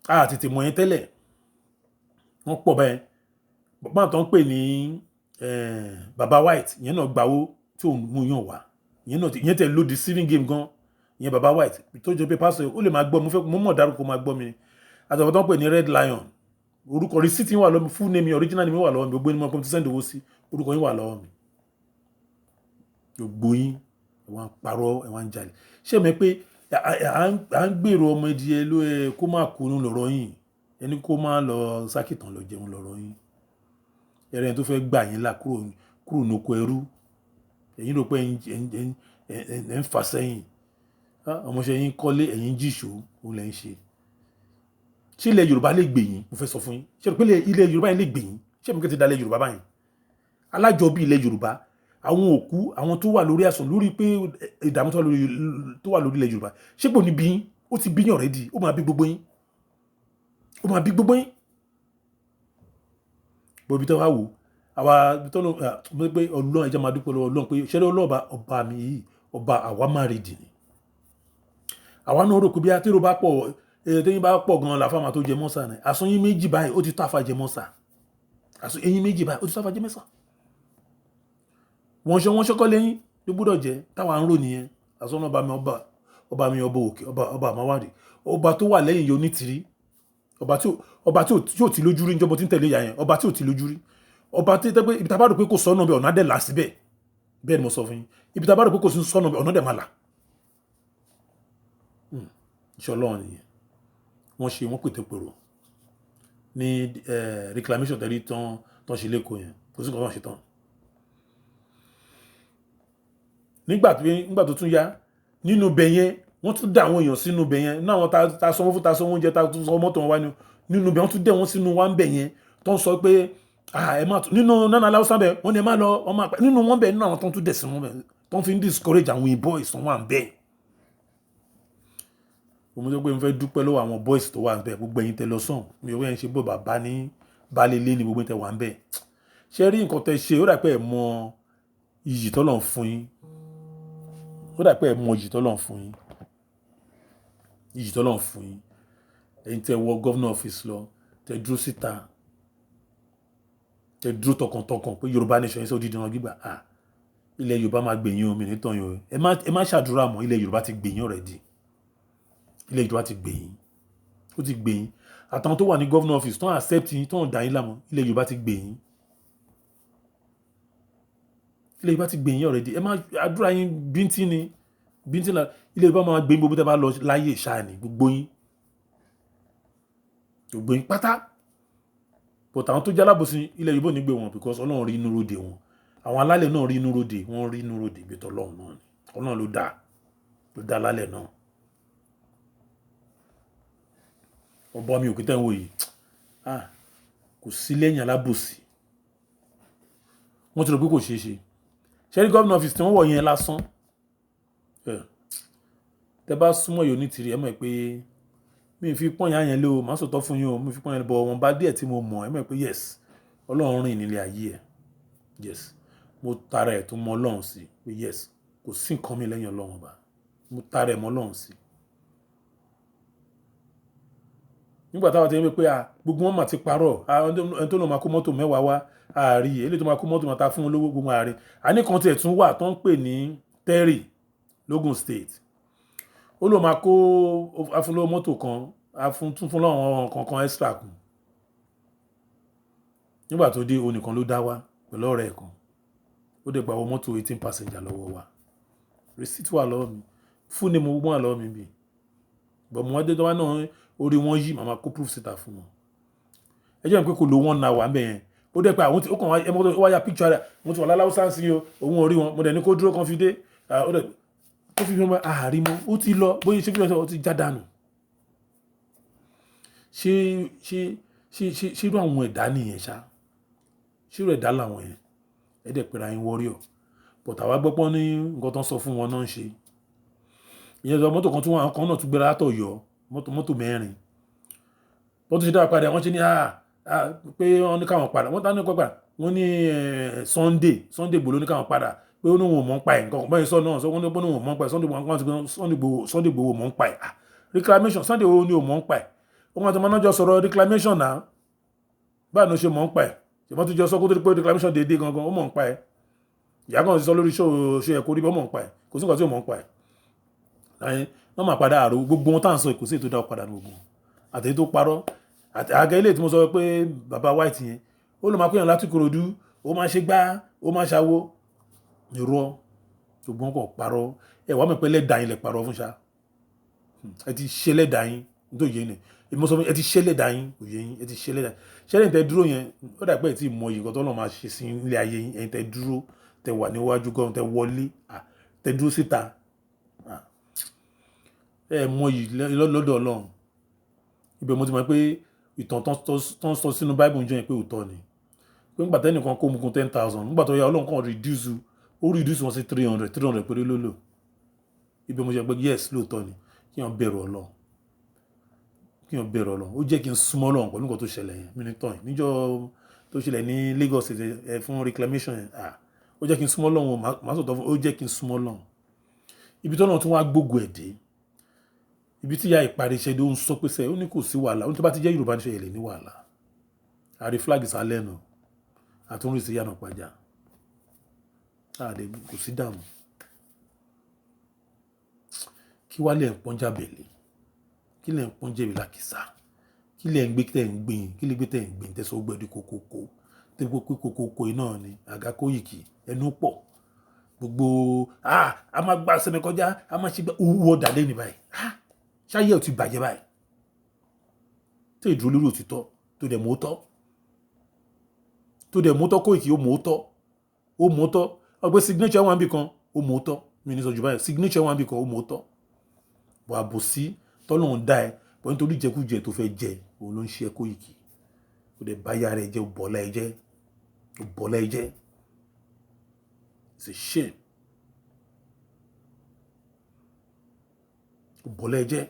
A tètè mọ̀ yẹn tẹ́lẹ̀, wọ́n pọ̀ bẹ́ẹ̀. Bàbá tó ń pè ní Baba White, ìyẹn náà gbawó tí òun mú yàn wá. Ìyẹn náà, ìyẹn tẹ̀ ló deceiving game gan. Ìyẹn Baba White tó jẹ́ pé pásọ̀, ó lè máa gbọ́. Mo fẹ́ mo mọ̀ dárúkọ, máa gbọ́ mi. Àtàwọn tó ń pè ní Red Lion, orúkọ receipt wà lọ́wọ́ mi, full name, original name wà lọ́wọ́ mi. Gbogbo ẹni mo kọ́ ti send owó sí, orúkọ yín wà lọ́wọ́ mi. Gbogbo yín, ẹ̀ wá ń parọ́, ẹ̀ wá ń jalè. Ṣé mi pé à ń gbèrò ọmọ ìdíyẹ ló ẹ kó má kú lọ́rọ̀ yín, ẹni kó má lọ sákìtàn lọ jẹun lọ́rọ̀ yín. Ẹrẹ́ tó fẹ́ gbà yín là kúrò nóko ẹrú, ẹ̀yin rò pé ẹ̀ ń fà sẹ́yìn. Ọmọọṣẹ́ yín kọ́lé, ẹ̀yin jìṣó, òun lẹ̀ ń ṣe. Ṣé ilẹ̀ Yorùbá lè gbè yín? Mo fẹ́ sọ fún yín, ṣé pé ilẹ̀ Yorùbá yẹn lè gbè yín? Ṣé mi kò ti dalẹ̀ Yorùbá báyìí? Alájọbí ilẹ̀ Yorùbá, àwọn òkú, àwọn tó wà lórí àìsàn, lórí pé ìdààmú tó wà lórí ilẹ̀ Yorùbá, ṣé kò ní bí yín? Ó ti bí yín already. Ó máa bí gbogbo yín, ó máa bí gbogbo yín. Bó ibi tó wá wò àwa ibi tó lọ pé Ọlọ́run, ẹja máa dúpẹ́ lọ́wọ́ Ọlọ́run pé ṣẹlẹ̀ Ọlọ́ọ̀ba ọba mi yìí, ọba àwa máa rí dì ní. Àwa náà rò pé bí atérò bá pọ̀, tẹ́yìn bá pọ̀ gan-an làfáà máa tó jẹ mọ́sà ni. Àsun yín méjì báyìí, ó ti tó àfà jẹ mọ́sà. Àsun eyín méjì báyìí, ó ti tó àfà jẹ mọ́sà. Wọ́n ṣe wọ́n ṣọ́kọ́ lẹ́yìn ló gbọ́dọ̀ jẹ́ táwa ń rò nìyẹn. Àsun ọba mi, ọba mi, ọba òkè, ọba àmáwádìí, ọba tó wà lẹ́yìn yóò nítìrí, ọba tí ò ti lójú rí níjọba tí ń tẹ̀lé ìyá yẹn, ọba tí ò ti lójú rí, ọba tí tẹ́ pé ibi tá a bá rò pé kò sọ́nà bẹ́ẹ̀, ọ̀nà dẹ̀ là síbẹ̀. Bẹ́ẹ̀ ni mo sọ fún yín, ibi tá a bá rò pé kò sí sọ́nà bẹ́ẹ̀, ọ̀nà dẹ̀ máa là. Iṣẹ́ Ọlọ́run nìyẹn. Wọ́n ṣe, wọ́n pètè pèrò ní reclamation tẹ̀lé tán tán ṣe lẹ́kọ̀ọ́ yẹn, kò sí nǹkan tán ṣe tán. Nígbà tó tún yá nínú ibẹ̀ yẹn, wọ́n tún dá àwọn èèyàn sínú ibẹ̀ yẹn náà. Àwọn ta sanwó fún, ta sanwó oúnjẹ, ta tún sanwó mọ́tò wọn wá ní nínú ibẹ̀, wọ́n tún dẹ̀ wọ́n sínú wa ń bẹ̀ yẹn, tó ń sọ pé ẹ má tún nínú nánà aláwùsá bẹ̀ wọ́n ní ẹ má lọ, wọ́n máa pa nínú wọn bẹ̀, nínú àwọn tó ń tún dẹ̀ sínú bẹ̀, tó ń fi ń discourage àwọn boys tó wà ń bẹ̀. Mo sọ pé mo fẹ́ dúpẹ́ lọ́wọ́ àwọn boys tó wà ń bẹ̀. Gbogbo ẹ̀yin tẹ lọ sàn mi ò wẹ́n ṣe bó bàbá ní baálé ilé ni, gbogbo ẹ̀yin tẹ wà ń bẹ̀. Ṣé rí nǹkan tẹ ṣe? Ó dà pé ẹ mọ iyì tọ́lọ̀ ń fún yín. Ó dà pé ẹ mọ iyì tọ́lọ̀ ń fún yín, iyì tọ́lọ̀ ń fún yín. Ẹ̀yin tẹ wọ governor office lọ, tẹ dúró síta, tẹ dúró tọkàntọkàn pé Yorùbá nation yẹn sọ dídì wọn gbígbà. Ah, ilẹ̀ Yorùbá máa gbèyìn omi nítorí yín o. Ẹ má ṣàdúrà mọ́, ilẹ̀ Yorùbá ti gbèyìn already. Ilẹ̀ Yorùbá ti gbèyìn, ó ti gbèyìn. Àtàwọn tó wà ní governor office tó ń accept yín, tó ń dà yín láàmú, ilẹ̀ Yorùbá ti gbèyìn, ilẹ̀ Yorùbá ti gbèyìn already. Ẹ má àdúrà yín bíntín ni, bíntín la. Ilẹ̀ Yorùbá máa gbé gbogbo tẹ́ bá lọ láyé ìṣáà ní gbogbo yín, gbogbo yín pátá. But àwọn tó jálábòsí, ilẹ̀ Yorùbá ò ní gbé wọn, because Ọlọ́run rí inú ròde wọn. Àwọn alálẹ̀ náà rí inú ròde, wọ́n rí inú ròde bí tọ́lọ́run náà ni. Ọlọ́run ló dá, ló dá alálẹ̀ náà. Ọba mi òkè tẹ́ ń wò yìí, ah, kò sí lẹ́yìn alábòsí. Wọ́n ti rò pé kò ṣeé ṣe. Ṣé rí gómìnà ọ́fíìsì tí wọ́n wọ̀ yẹn lásán? Tẹ bá súnmọ́ yìí Onítìrí, ẹ mọ̀ pé mi fi pọ́n ìyá yẹn lé o, màá sọ̀tọ̀ fún yín o, mi fi pọ́n yẹn lé, but wọ́n bá díẹ̀ tí mo mọ̀, ẹ mọ̀ pé yes, Ọlọ́run rìn nílé ayé ẹ. Yes, mo tara ẹ̀ tó mọ Ọlọ́run sí pé yes, kò sí nǹkan mi lẹ́yìn Ọlọ́run ọba. Mo tara ẹ̀ mọ Ọlọ́run sí. Nígbà táwa ti rí pé a, gbogbo wọn mà ti parọ́, ẹni tó lọ máa kó mọ́tò 10 wá, a rí, eléyìí tó máa kó mọ́tò máa ta fún olówó gbogbo a rí. A ní kan tí ẹ̀ tún wà tó ń pè ní Terry l'Ogun State. Ó lọ máa kó afúnlówó mọ́tò kan, afún tún fún lọ́wọ́ kankan extra kù. Nígbà tó dé, òun nìkan ló dá wá pẹ̀lú ọ̀rẹ́ ẹ̀ kan. Ó dẹ̀ gba owó mọ́tò 18 passenger lọ́wọ́ wa. Receipt wà lọ́wọ́ mi. Full name gbogbo wà lọ́wọ́ mi bí. But mo wá dé tán wá náà, orí wọn yí, màá máa kó proof síta fún wọn. Ẹ jẹ́ pé kò lo 1 hour ńbẹ̀ yẹn. Ó dẹ̀ pé àwọn tí ó kàn wá, ẹ mọ̀ tó wá ya picture rẹ̀, mo ti wà láláùsá sí o, òun ò rí wọn. Mo dẹ̀ ní kó dúró kan fi dé. Ó dẹ̀ kó fi fi mọ́, àárí mọ́, ó ti lọ, bóyá ṣé fi lọ, ó ti já dànù. Ṣé irú àwọn ẹ̀dá nìyẹn ṣá? Ṣé irú ẹ̀dá làwọn yẹn? Ẹ dẹ̀ pera yín warrior. But àwa gbọ́ pọ́n ní nǹkan tó ń sọ fún wọn náà ń ṣe. Ìyẹn sọ mọ́tò kan tí wọ́n kan náà tún gbéra látọ̀yọ́, mọ́tò 4. Bó tún ṣe dára padà, wọ́n ṣe ní, pé wọ́n ní káwọn padà. Wọ́n tá ní kọ́ padà. Wọ́n ní, Sunday Igboho ló ní káwọn padà. Pé ó ní òun ò mọ̀ ń pa ẹ̀ nǹkan. Báyìí sọ náà, sọ wọ́n ní pé ó ní òun ò mọ̀ ń pa ẹ̀. Sunday Igboho, wọ́n ti gbé Sunday Igboho, Sunday Igboho ò mọ̀ ń pa ẹ̀. Ah, reclamation, Sunday Igboho ni ò mọ̀ ń pa ẹ̀. Òun àti ọmọ náà jọ sọ̀rọ̀ reclamation náà. Báwo ni ó ṣe mọ̀ ń pa ẹ̀? Ṣé wọ́n ti jọ sọ kó tó di pé reclamation dédé gangan, ó mọ̀ ń pa ẹ̀. Ìyá kan ti sọ lórí show, ṣe ẹ̀ kó rí bí ó mọ̀ ń pa ẹ̀. Kò sí nǹkan tí ò mọ̀ ń pa ẹ̀. Ẹ̀yin, wọ́n máa padà àrò gbogbo wọn tá ń sọ, kò sí èyí tó dá padà ní gbogbo wọn. Àti èyí tó parọ́. Àti àga ilé tí mo sọ pé bàbá White yẹn, ó lọ máa pè yàn láti Ìkòròdú, ó máa ṣe gbá, ó máa ṣàwo. Irọ́, gbogbo wọn kò parọ́. Ẹ wàá mọ̀ pé ẹlẹ́dàá yín lẹ parọ́ fún ṣá. Ẹ ti ṣe ẹlẹ́dàá yín, nítorí yé ni. Èmi mo sọ fún yín, ẹ ti ṣe ẹlẹ́dàá yín, kò yé yín, ẹ ti ṣe ẹlẹ́dàá. Ṣé ẹ̀yin tẹ dúró yẹn, ó dà pé ẹ tí mọ iyì nǹkan tó Ọlọ́run máa ṣe sí ilé ayé yín. Ẹ̀yin tẹ dúró, tẹ wà níwájú gan, tẹ wọlé, tẹ dúró síta. Ẹ mọ iyì lọ́dọ̀ Ọlọ́run. Ibẹ̀ mo ti mọ̀ pé ìtàn tó ń sọ sínú Bible ń jẹ́ yẹn pé òótọ́ ni. Pé nígbà tẹ́nìkan kó mugun 10,000, nígbà tó yá Ọlọ́run kàn reduce, ó reduce wọn sí 300, 300 péré ló lò. Ibẹ̀ mo ṣe pé yes, lóòótọ́ ni. Kí èèyàn bẹ̀rù Ọlọ́run. Kí èèyàn bẹ̀rù Ọlọ́run. Ó jẹ́ kí n súnmọ́ Ọlọ́run pẹ̀lú nǹkan tó ṣẹlẹ̀ yẹn. Mi ní tàn yín. Níjọ́ tó ṣẹlẹ̀ ní Lagos ẹ fún reclamation yẹn, ó jẹ́ kí n súnmọ́ Ọlọ́run, màá sọ̀tọ̀ fún, ó jẹ́ kí n súnmọ́ Ọlọ́run. Ibi tí Ọlọ́run tún wá gbógun ẹ̀ dé. Ibi tí ìyá ìparí iṣẹ́ dé, ó ń sọ pé sẹ́, ó ní kò sí wàhálà. Ó ní tó bá ti jẹ́ Yorùbá ní ṣe lè ní wàhálà. A rí flag sálẹ̀ nù. Àtúnrí sí Ìyànà Ìpàjà. A dẹ̀ kò sí dààmú. Kí wá lẹ̀ ń pọ́n jábẹ̀lẹ̀? Kí lẹ̀ ń pọ́n jẹ̀bi lákìsà? Kí lẹ̀ ń gbé tẹ̀ ń gbìn? Kí lẹ̀ gbé tẹ̀ ń gbìn? Tẹ̀sán gbẹ di kòkòkò. Tẹ́ gbọ́ pé kòkòkò iná ni àga Kóìkì, ẹnu pọ̀. Gbogbo, a máa gba sẹ́mi kọjá, a máa ṣe gbá, owó ọ̀dà lé ní báyìí. Ah, ṣáyé ò ti bàjẹ́ báyìí. Tó ìdúró lórí òtítọ́, tó dẹ̀ mọ́ tọ́. Tó dẹ̀ mọ́ tọ́ Kóìkì, ó mọ́ tọ́. Ó mọ́ tọ́. Ọgbẹ́ signature wà níbì kan, ó mọ́ tọ́. Mi ní sọ jù báyìí. Signature wà níbì kan, ó mọ́ tọ́. Bọ̀ àbòsí tọ́lọ́run dá ẹ, bọ̀ nítorí ìjẹkújẹ tó fẹ́ jẹ, òun ló ń ṣe ẹ Kóìkì. Ó dẹ̀ bá yára ẹ jẹ́, ó bọ̀lá ẹ jẹ́, ó bọ̀lá ẹ jẹ́. It's a shame. Ó bọ̀lá ẹ jẹ́.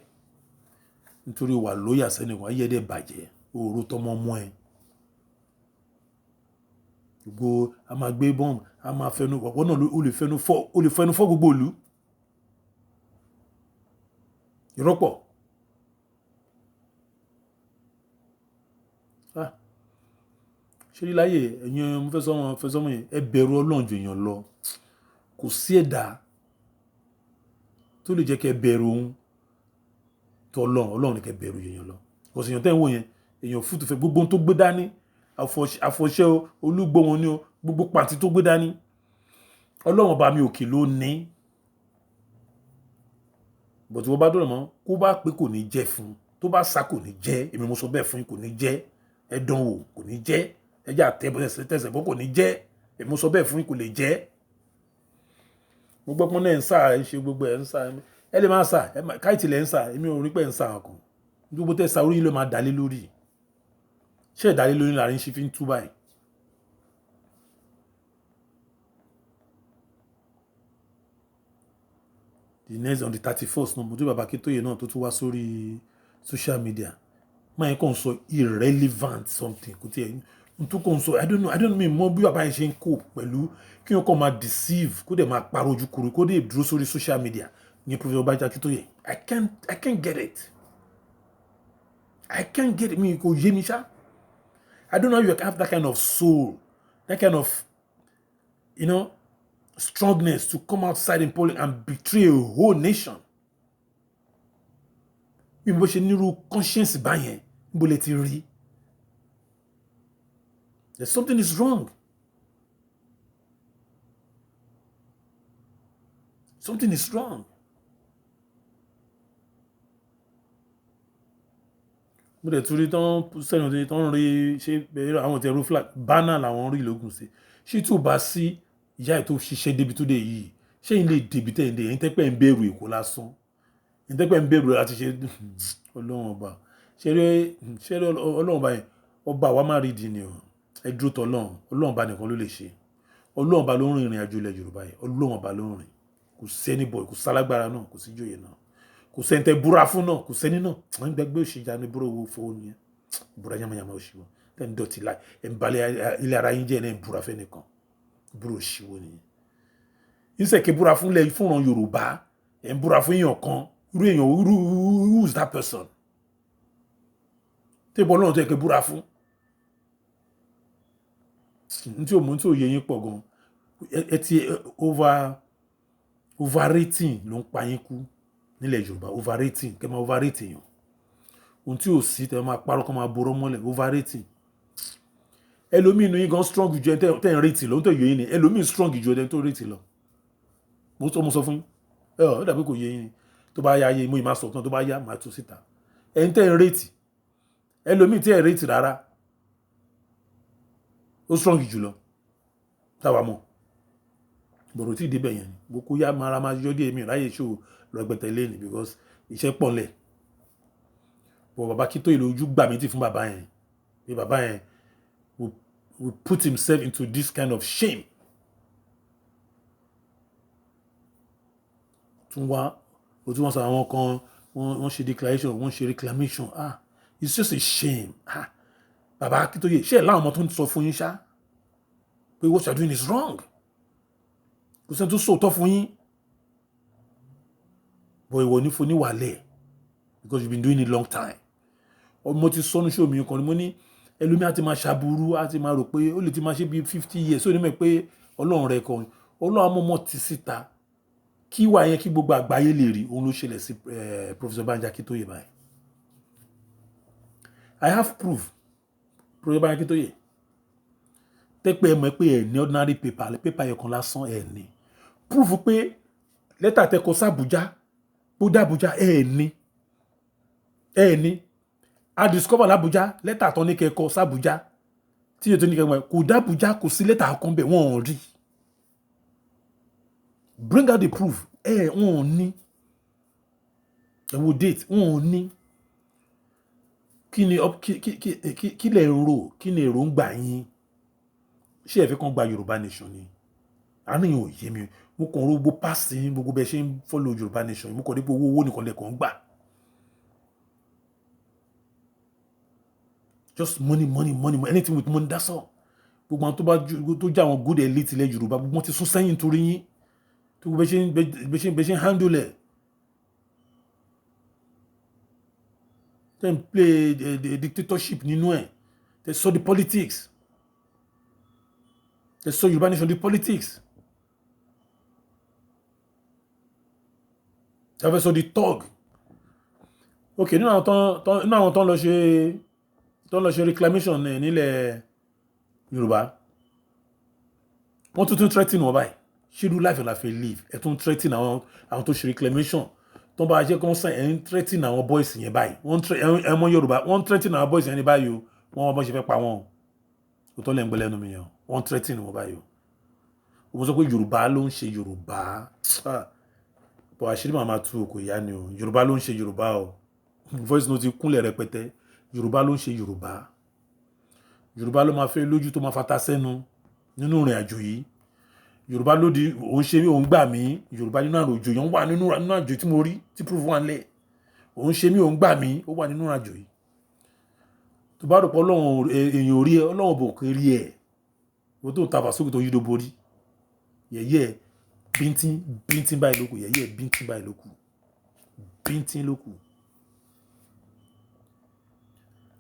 Nítorí ó wà lóyà sẹ́ni kan, ayé ẹ dẹ̀ bàjẹ́, ó rò tọmọ ọmọ ẹ. Gbogbo a máa gbé bomb, a máa fẹnu, ọ̀pọ̀ náà ó lè fẹnu fọ́, ó lè fẹnu fọ́ gbogbo ìlú. Irọ́ pọ̀. Ah. Ṣé rí láyé, ẹ̀yin mo fẹ́ sọ wọn, fẹ́ sọ wọn yẹn, ẹ bẹ̀rù Ọlọ́run ju èèyàn lọ. Kò sí ẹ̀dá tó lè jẹ́ kí ẹ bẹ̀rù òun tó Ọlọ́run, Ọlọ́run ni kí ẹ bẹ̀rù èèyàn lọ. Kò sí èèyàn tẹ́ ń wò yẹn, èèyàn fútu fẹ́ gbogbo ohun tó gbé dání, àfọ̀ṣẹ o, olúgbòhùn ni o, gbogbo pàǹtí tó gbé dání. Ọlọ́run ọba mi òkè ló ní. But tí wọ́n bá dọ̀rọ̀ mọ́, kó bá pé kò ní jẹ́ fún un, tó bá sá kò ní jẹ́, èmi mo sọ bẹ́ẹ̀ fún yín, kò ní jẹ́, ẹ dán wò kò ní jẹ́, ẹ jẹ́ àtẹ tẹsẹ̀ bọ́ kò ní jẹ́. Èmi sọ bẹ́ẹ̀ fún yín, kò lè jẹ́. Mo gbọ́ pọ́n náà ń sà, ẹ ṣe gbogbo ẹ̀ ń sà, ẹ lè máa sà, káìtì lẹ̀ ń sà. Èmi ò rí pé ń sà ọkàn. Gbogbo tẹ́ sa orí yín ló máa dálé lórí. Ṣé ìdálé lórí làrin ṣe fi ń tú báyìí? The next, on the 31st náà, mo tún bàbá Akíntóyè náà tó tún wá sórí social media. Máa yẹn kàn sọ irrelevant something, kò tiẹ̀ n tún kàn sọ. I don't know, I don't know mọ bí bàbá yẹn ṣe ń cope pẹ̀lú kí wọ́n kàn máa deceive, kó dẹ̀ máa parọ́ ojú kúrú, kó dẹ̀ dúró sórí social media ní Professor Banji Akíntóyè. I can't get it, I can't get it. Mi kò yé mi ṣá. I don't know how you have that kind of soul, that kind of strongness to come outside in public and betray a whole nation. Bí mo ṣe nírú conscience báyẹn, níbo lè ti rí? There's something is wrong. Something is wrong. Mo dẹ̀ tún rí tán sẹ́nu tán rí ṣé àwọn tẹ̀rù flag banner làwọn rí lógún sí. Ṣé tí ò bá sí ìyá ẹ̀ tó ṣiṣẹ́ débi tó dé yìí, ṣé yín lè débi tẹ̀ ń dé? Ẹ̀yin tẹ́pẹ́ ń bẹ̀rù Èkó lásán, ẹ̀yin tẹ́pẹ́ ń bẹ̀rù láti ṣe. Ọlọ́run Ọba, ṣeré Ọlọ́run Ọba yẹn, ọba wa má rí di ni o. Ẹ dúró tọ́ Ọlọ́run. Ọlọ́run Ọba nìkan ló lè ṣe. Ọlọ́run Ọba ló ń rìn ìrìn àjò ilẹ̀ Yorùbá yìí. Ọlọ́run Ọba ló ń rìn. Kò sẹ́ni bọ̀, kò sálágbára náà, kò sí jòyè náà, kò sẹ́ni tẹ́ búra fún náà, kò sẹ́ni náà. Wọ́n ń gbẹgbẹ́ òṣìjà ní búrò owó fowó nìyẹn, búra yamayama òṣìwọ́ tẹ́ ń dọ̀tí láì ẹ̀ ń balẹ̀ ilé ara yín jẹ́, ẹ̀ ń búra fẹ́ nìkan. Búrò òṣìwọ́ nìyẹn. Ìṣẹ̀kẹ́ búra fúnlẹ̀ fúnran Yorùbá, ẹ̀ ń búra fún èèyàn kan. Irú èèyàn irú, who is that person? Tí ìbọn náà tó yẹ kẹ́ búra fún n tí ò mú tí ò yẹ yín pọ̀ gan. Ẹ ti overrating ló ń pa yín kú nílẹ̀ Yorùbá. Overrating, kẹ́ máa overrating yàn, ohun tí ò sí, tẹ́ máa parọ́, kọ́ máa borọ́ mọ́lẹ̀, overrating. Ẹlòmíì inú yín gan strong ju ẹni tẹ́ ń rate lọ. Ohun tó yẹ yín ni ẹlòmíì strong ju ẹni tó rate lọ. Mo sọ fún yín, ẹ ọ dàbí kò yé yín ni. Tó bá yá yé mo ì máa sọ tán, tó bá yá máa tú síta. Ẹni tẹ́ ń rate, ẹlòmíì tí ẹ̀ rate rárá, ó strong jù lọ táwa mọ̀ bọ̀rọ̀ tí ìdíbẹ̀ yẹn ni. Mo kó yá mara máa yọ díẹ̀, mi ò ráyè ṣó rẹpẹtẹ lẹ́nu because iṣẹ́ pọ̀ ńlẹ̀. Bọ̀ bàbá Akíntóyè lójú gbà mí tì fún bàbá yẹn, pé bàbá yẹn will put himself into this kind of shame. Tún wá o, tún wọ́n sọ àwọn kan, wọ́n ṣe declaration, wọ́n ṣe reclamation. Ah, it's just a shame. Ah, bàbá Akíntóyè, ṣé ẹ̀ láwọn ọmọ tó ń sọ fún yín ṣá pé what you are doing is wrong? Kò sẹ́ni tó sòótọ́ fún yín but ìwọ ní foníwàlẹ̀ because you been doing it long time. Mo ti sọ ní show mi kan ni, mo ní ẹlòmíì á ti máa ṣàbúrú, á ti máa rò pé ó lè ti máa ṣe bíi 50 years, ó ní mọ̀ pé Ọlọ́run rẹ̀ kan, Ọlọ́run amọ̀mọ̀ ti síta kí wà yẹn, kí gbogbo àgbáyé lè rí. Òun ló ṣẹlẹ̀ sí Professor Banji Akíntóyè báyìí. I have proof. Professor Banji Akíntóyè, tẹ́pẹ́ ẹ mọ̀ pé ẹ̀ ní ordinary paper, paper yẹn kan lásán, ẹ̀ ní proof pé lẹ́tà tẹ́ kọ sí Àbújá bó dé Àbújá, ẹ̀ ní, ẹ̀ ní. A discover l'Àbújá lẹ́tà tó ní kẹ́ kọ sí Àbújá tí yóò tó ní kẹ́ kọ kò dé Àbújá, kò sí lẹ́tà kan bẹ̀, wọ́n ò rí. Bring out the proof. Ẹ̀ wọ́n ò ní. Ẹ wo date, wọ́n ò ní. Kí ni kí lẹ̀ ń rò? Kí ni èròǹgbà yín? Ṣé ẹ fẹ́ kàn gba Yorùbá nation ni? Àárín yẹn ò yé mi. Mo kàn rò gbogbo past yín, gbogbo bẹ́ẹ̀ ṣe ń follow Yorùbá nation, mo kàn rí pé owó owó nìkan lẹ́kàn ń gbà, just money, money, money, money, anything with money, that's all. Gbogbo àwọn tó bá tó jẹ́ àwọn good elite ilẹ̀ Yorùbá, gbogbo wọn ti sún sẹ́yìn torí yín, tó gbogbo bẹ́ẹ̀ ṣe ń handle ẹ̀, tẹ́ ń play the dictatorship nínú ẹ̀, tẹ́ sọ the politics, tẹ́ sọ Yorùbá nation the politics, tẹ́ fẹ́ sọ the thug. Ok, nínú àwọn tó ń lọ ṣe reclamation nílẹ̀ Yorùbá, wọ́n tún tún threaten wọn báyìí. Ṣírú life la fẹ́ live? Ẹ̀ tún threaten àwọn tó ṣe reclamation, tó ń bá ṣe kọ́ sàn, ẹ̀ ń threaten àwọn boys yẹn báyìí. Wọ́n ẹ̀ mọ Yorùbá, wọ́n threaten àwọn boys yẹn ní báyìí o. Wọ́n bọ́ ṣe fẹ́ pa wọ́n o. Tó lẹ́ ń gbẹ́ lẹ́nu mi yẹn o. Wọ́n threaten wọn báyìí o. Òun sọ pé Yorùbá ló ń ṣe Yorùbá. Bọ̀ àṣírí màmá tu, kò yá ni o. Yorùbá ló ń ṣe Yorùbá o. Voice note kúnlẹ̀ rẹpẹtẹ. Yorùbá ló ń ṣe Yorùbá. Yorùbá ló máa fẹ́ lójú tó máa fata sẹ́nu nínú ìrìn àjò yìí. Yorùbá ló di òun ṣe mí, òun gbà mí. Yorùbá nínú àròjò yẹn wà nínú àjò tí mo rí tí proof wà nílẹ̀. Òun ṣe mí, òun gbà mí, ó wà nínú àjò yìí. Tó bá rò pé Ọlọ́run èèyàn ò rí ẹ, Ọlọ́run bò kò rí ẹ. Wọ́n tó ń ta fàsókè tó yí do borí yẹ̀yẹ́ bíntín bíntín báyìí ló kù. Yẹ̀yẹ́ bíntín báyìí ló kù, bíntín ló kù.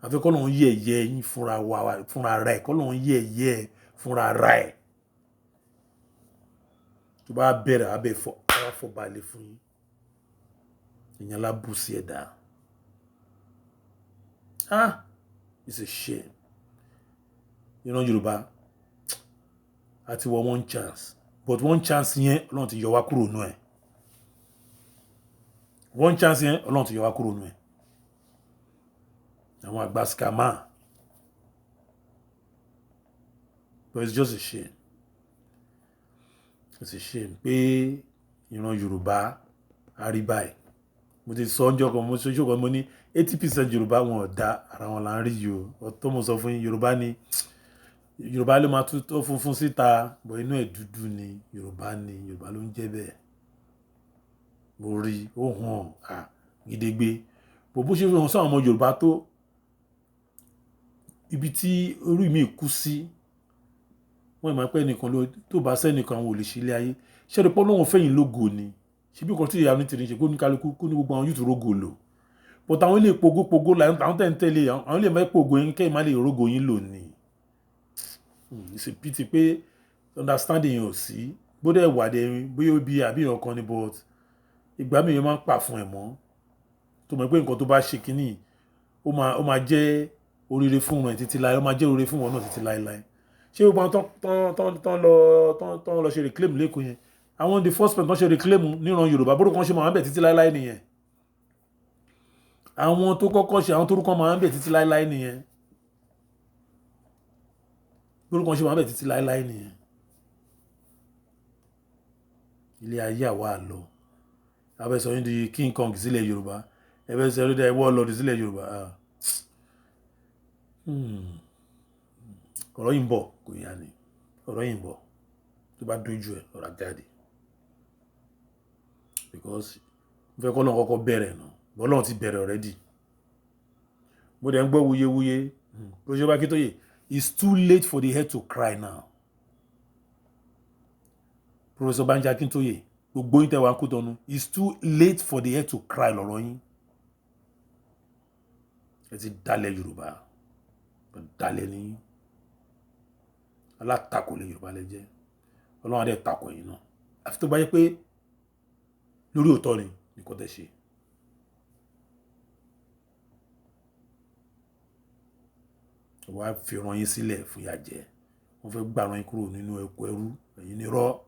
Àfi kọ́lọ́run yẹ̀yẹ́ yín fúnra wa, fúnra rẹ̀. Kọ́lọ́run yẹ̀yẹ́ fúnra rẹ̀. Tó bá bẹ̀rẹ̀ abẹ́ fọ́ fọ́ balẹ̀ fún yín. Ìyẹn lábùsí ẹ̀dá. Ah, it's a shame. Ìran Yorùbá àti wọ one chance, but one chance yẹn, Ọlọ́run ti yọ wá kúrò nù ẹ̀. One chance yẹn, Ọlọ́run ti yọ wá kúrò nù ẹ̀. Àwọn àgbà scammer. But it's just a shame, it's a shame pé ìran Yorùbá àríbáyìí. Mo ti sọ ọjọ́ kan, mo ṣe ọjọ́ kan, mo ní 80% Yorùbá wọn ò dá ara wọn là ń rí yìí o. Ọ̀tọ̀ mo sọ fún yín, Yorùbá ni. Yorùbá ló máa tún tó funfun síta bọ̀, inú ẹ̀ dúdú ni. Yorùbá ni, Yorùbá ló ń jẹ́ bẹ́ẹ̀. Mo rí ó hàn á gidigbe bó bó ṣe fi hàn sáwọn ọmọ Yorùbá tó ibi tí orí mi kú sí. Wọ́n ìmọ̀ pé ẹnìkan ló tó bá sẹ́nìkan, àwọn ò lè ṣe ilé ayé. Ṣé ẹni pé Ọlọ́run fẹ́yìn lógo ni? Ṣé bí nǹkan tí ìyá mi ti rí ṣe kó ní kálukú kó ní gbogbo àwọn youth rógo lò? But àwọn ilé pogopogo àwọn tẹ̀ ń tẹ̀lé, àwọn ilé mẹ́ pogo yín kẹ́yìn má lè rógo yín lò ní. It's a pity pé understanding yẹn ò sí. Bó dẹ̀ wà dé, bóyá ó bí àbí ìyàn kan ni, but ìgbà mi yẹn máa ń pà fún ẹ̀ mọ́ tó mọ̀ pé nǹkan tó bá ṣe kínní, ó máa jẹ́ oríire fún wọn títí láé, ó máa jẹ́ oríire fún wọn náà títí láéláé. Ṣé gbogbo àwọn tán lọ ṣe reclaim lẹ́kọ̀ọ́ yẹn, àwọn the first person tán ṣe reclaim níran Yorùbá, bórúkọ kan ṣe máa ń bẹ̀ títí láéláé nìyẹn. Àwọn tó kọ́kọ́ ṣe, àwọn torúkọ máa ń bẹ̀ títí láéláé nìyẹn. Bórúkọ ṣe máa ń bẹ̀ títí láéláé nìyẹn. Ilé ayé àwa lọ abẹ́sọ̀ yín di King Kong sílẹ̀ Yorùbá, ẹbẹ́sọ̀ yín di warlord sílẹ̀ Yorùbá. Ọ̀rọ̀ yìí ń bọ̀, kò yá ni. Ọ̀rọ̀ yìí ń bọ̀, tó bá dójú ẹ̀, ọ̀rọ̀ jáde, because mo fẹ́ kọ́ lọ́n kọ́kọ́ bẹ̀rẹ̀ nà. Bọ́lọ́run ti bẹ̀rẹ̀ already. Mo dẹ̀ ń gbọ́ wuyewuye. Professor Akintoye, it's too late for the head to cry now. Professor Banji Akintoye, gbogbo yín tẹ́ wá ń kú tọ́nu, it's too late for the head to cry lọ́rọ̀ yín. Ẹ ti dalẹ̀ Yorùbá, dalẹ̀ ní alátakò lè Yorùbá lẹ jẹ́. Ọlọ́run á dẹ̀ takò yín náà, àfi tó bá yẹ pé lórí òótọ́ ni nìkan tẹ́ ṣe. Wàá fi ran yín sílẹ̀ fún ìyà jẹ. Wọ́n fẹ́ gbà ran yín kúrò nínú ẹ̀kọ́ ẹrú ẹ̀yin ní rọ́.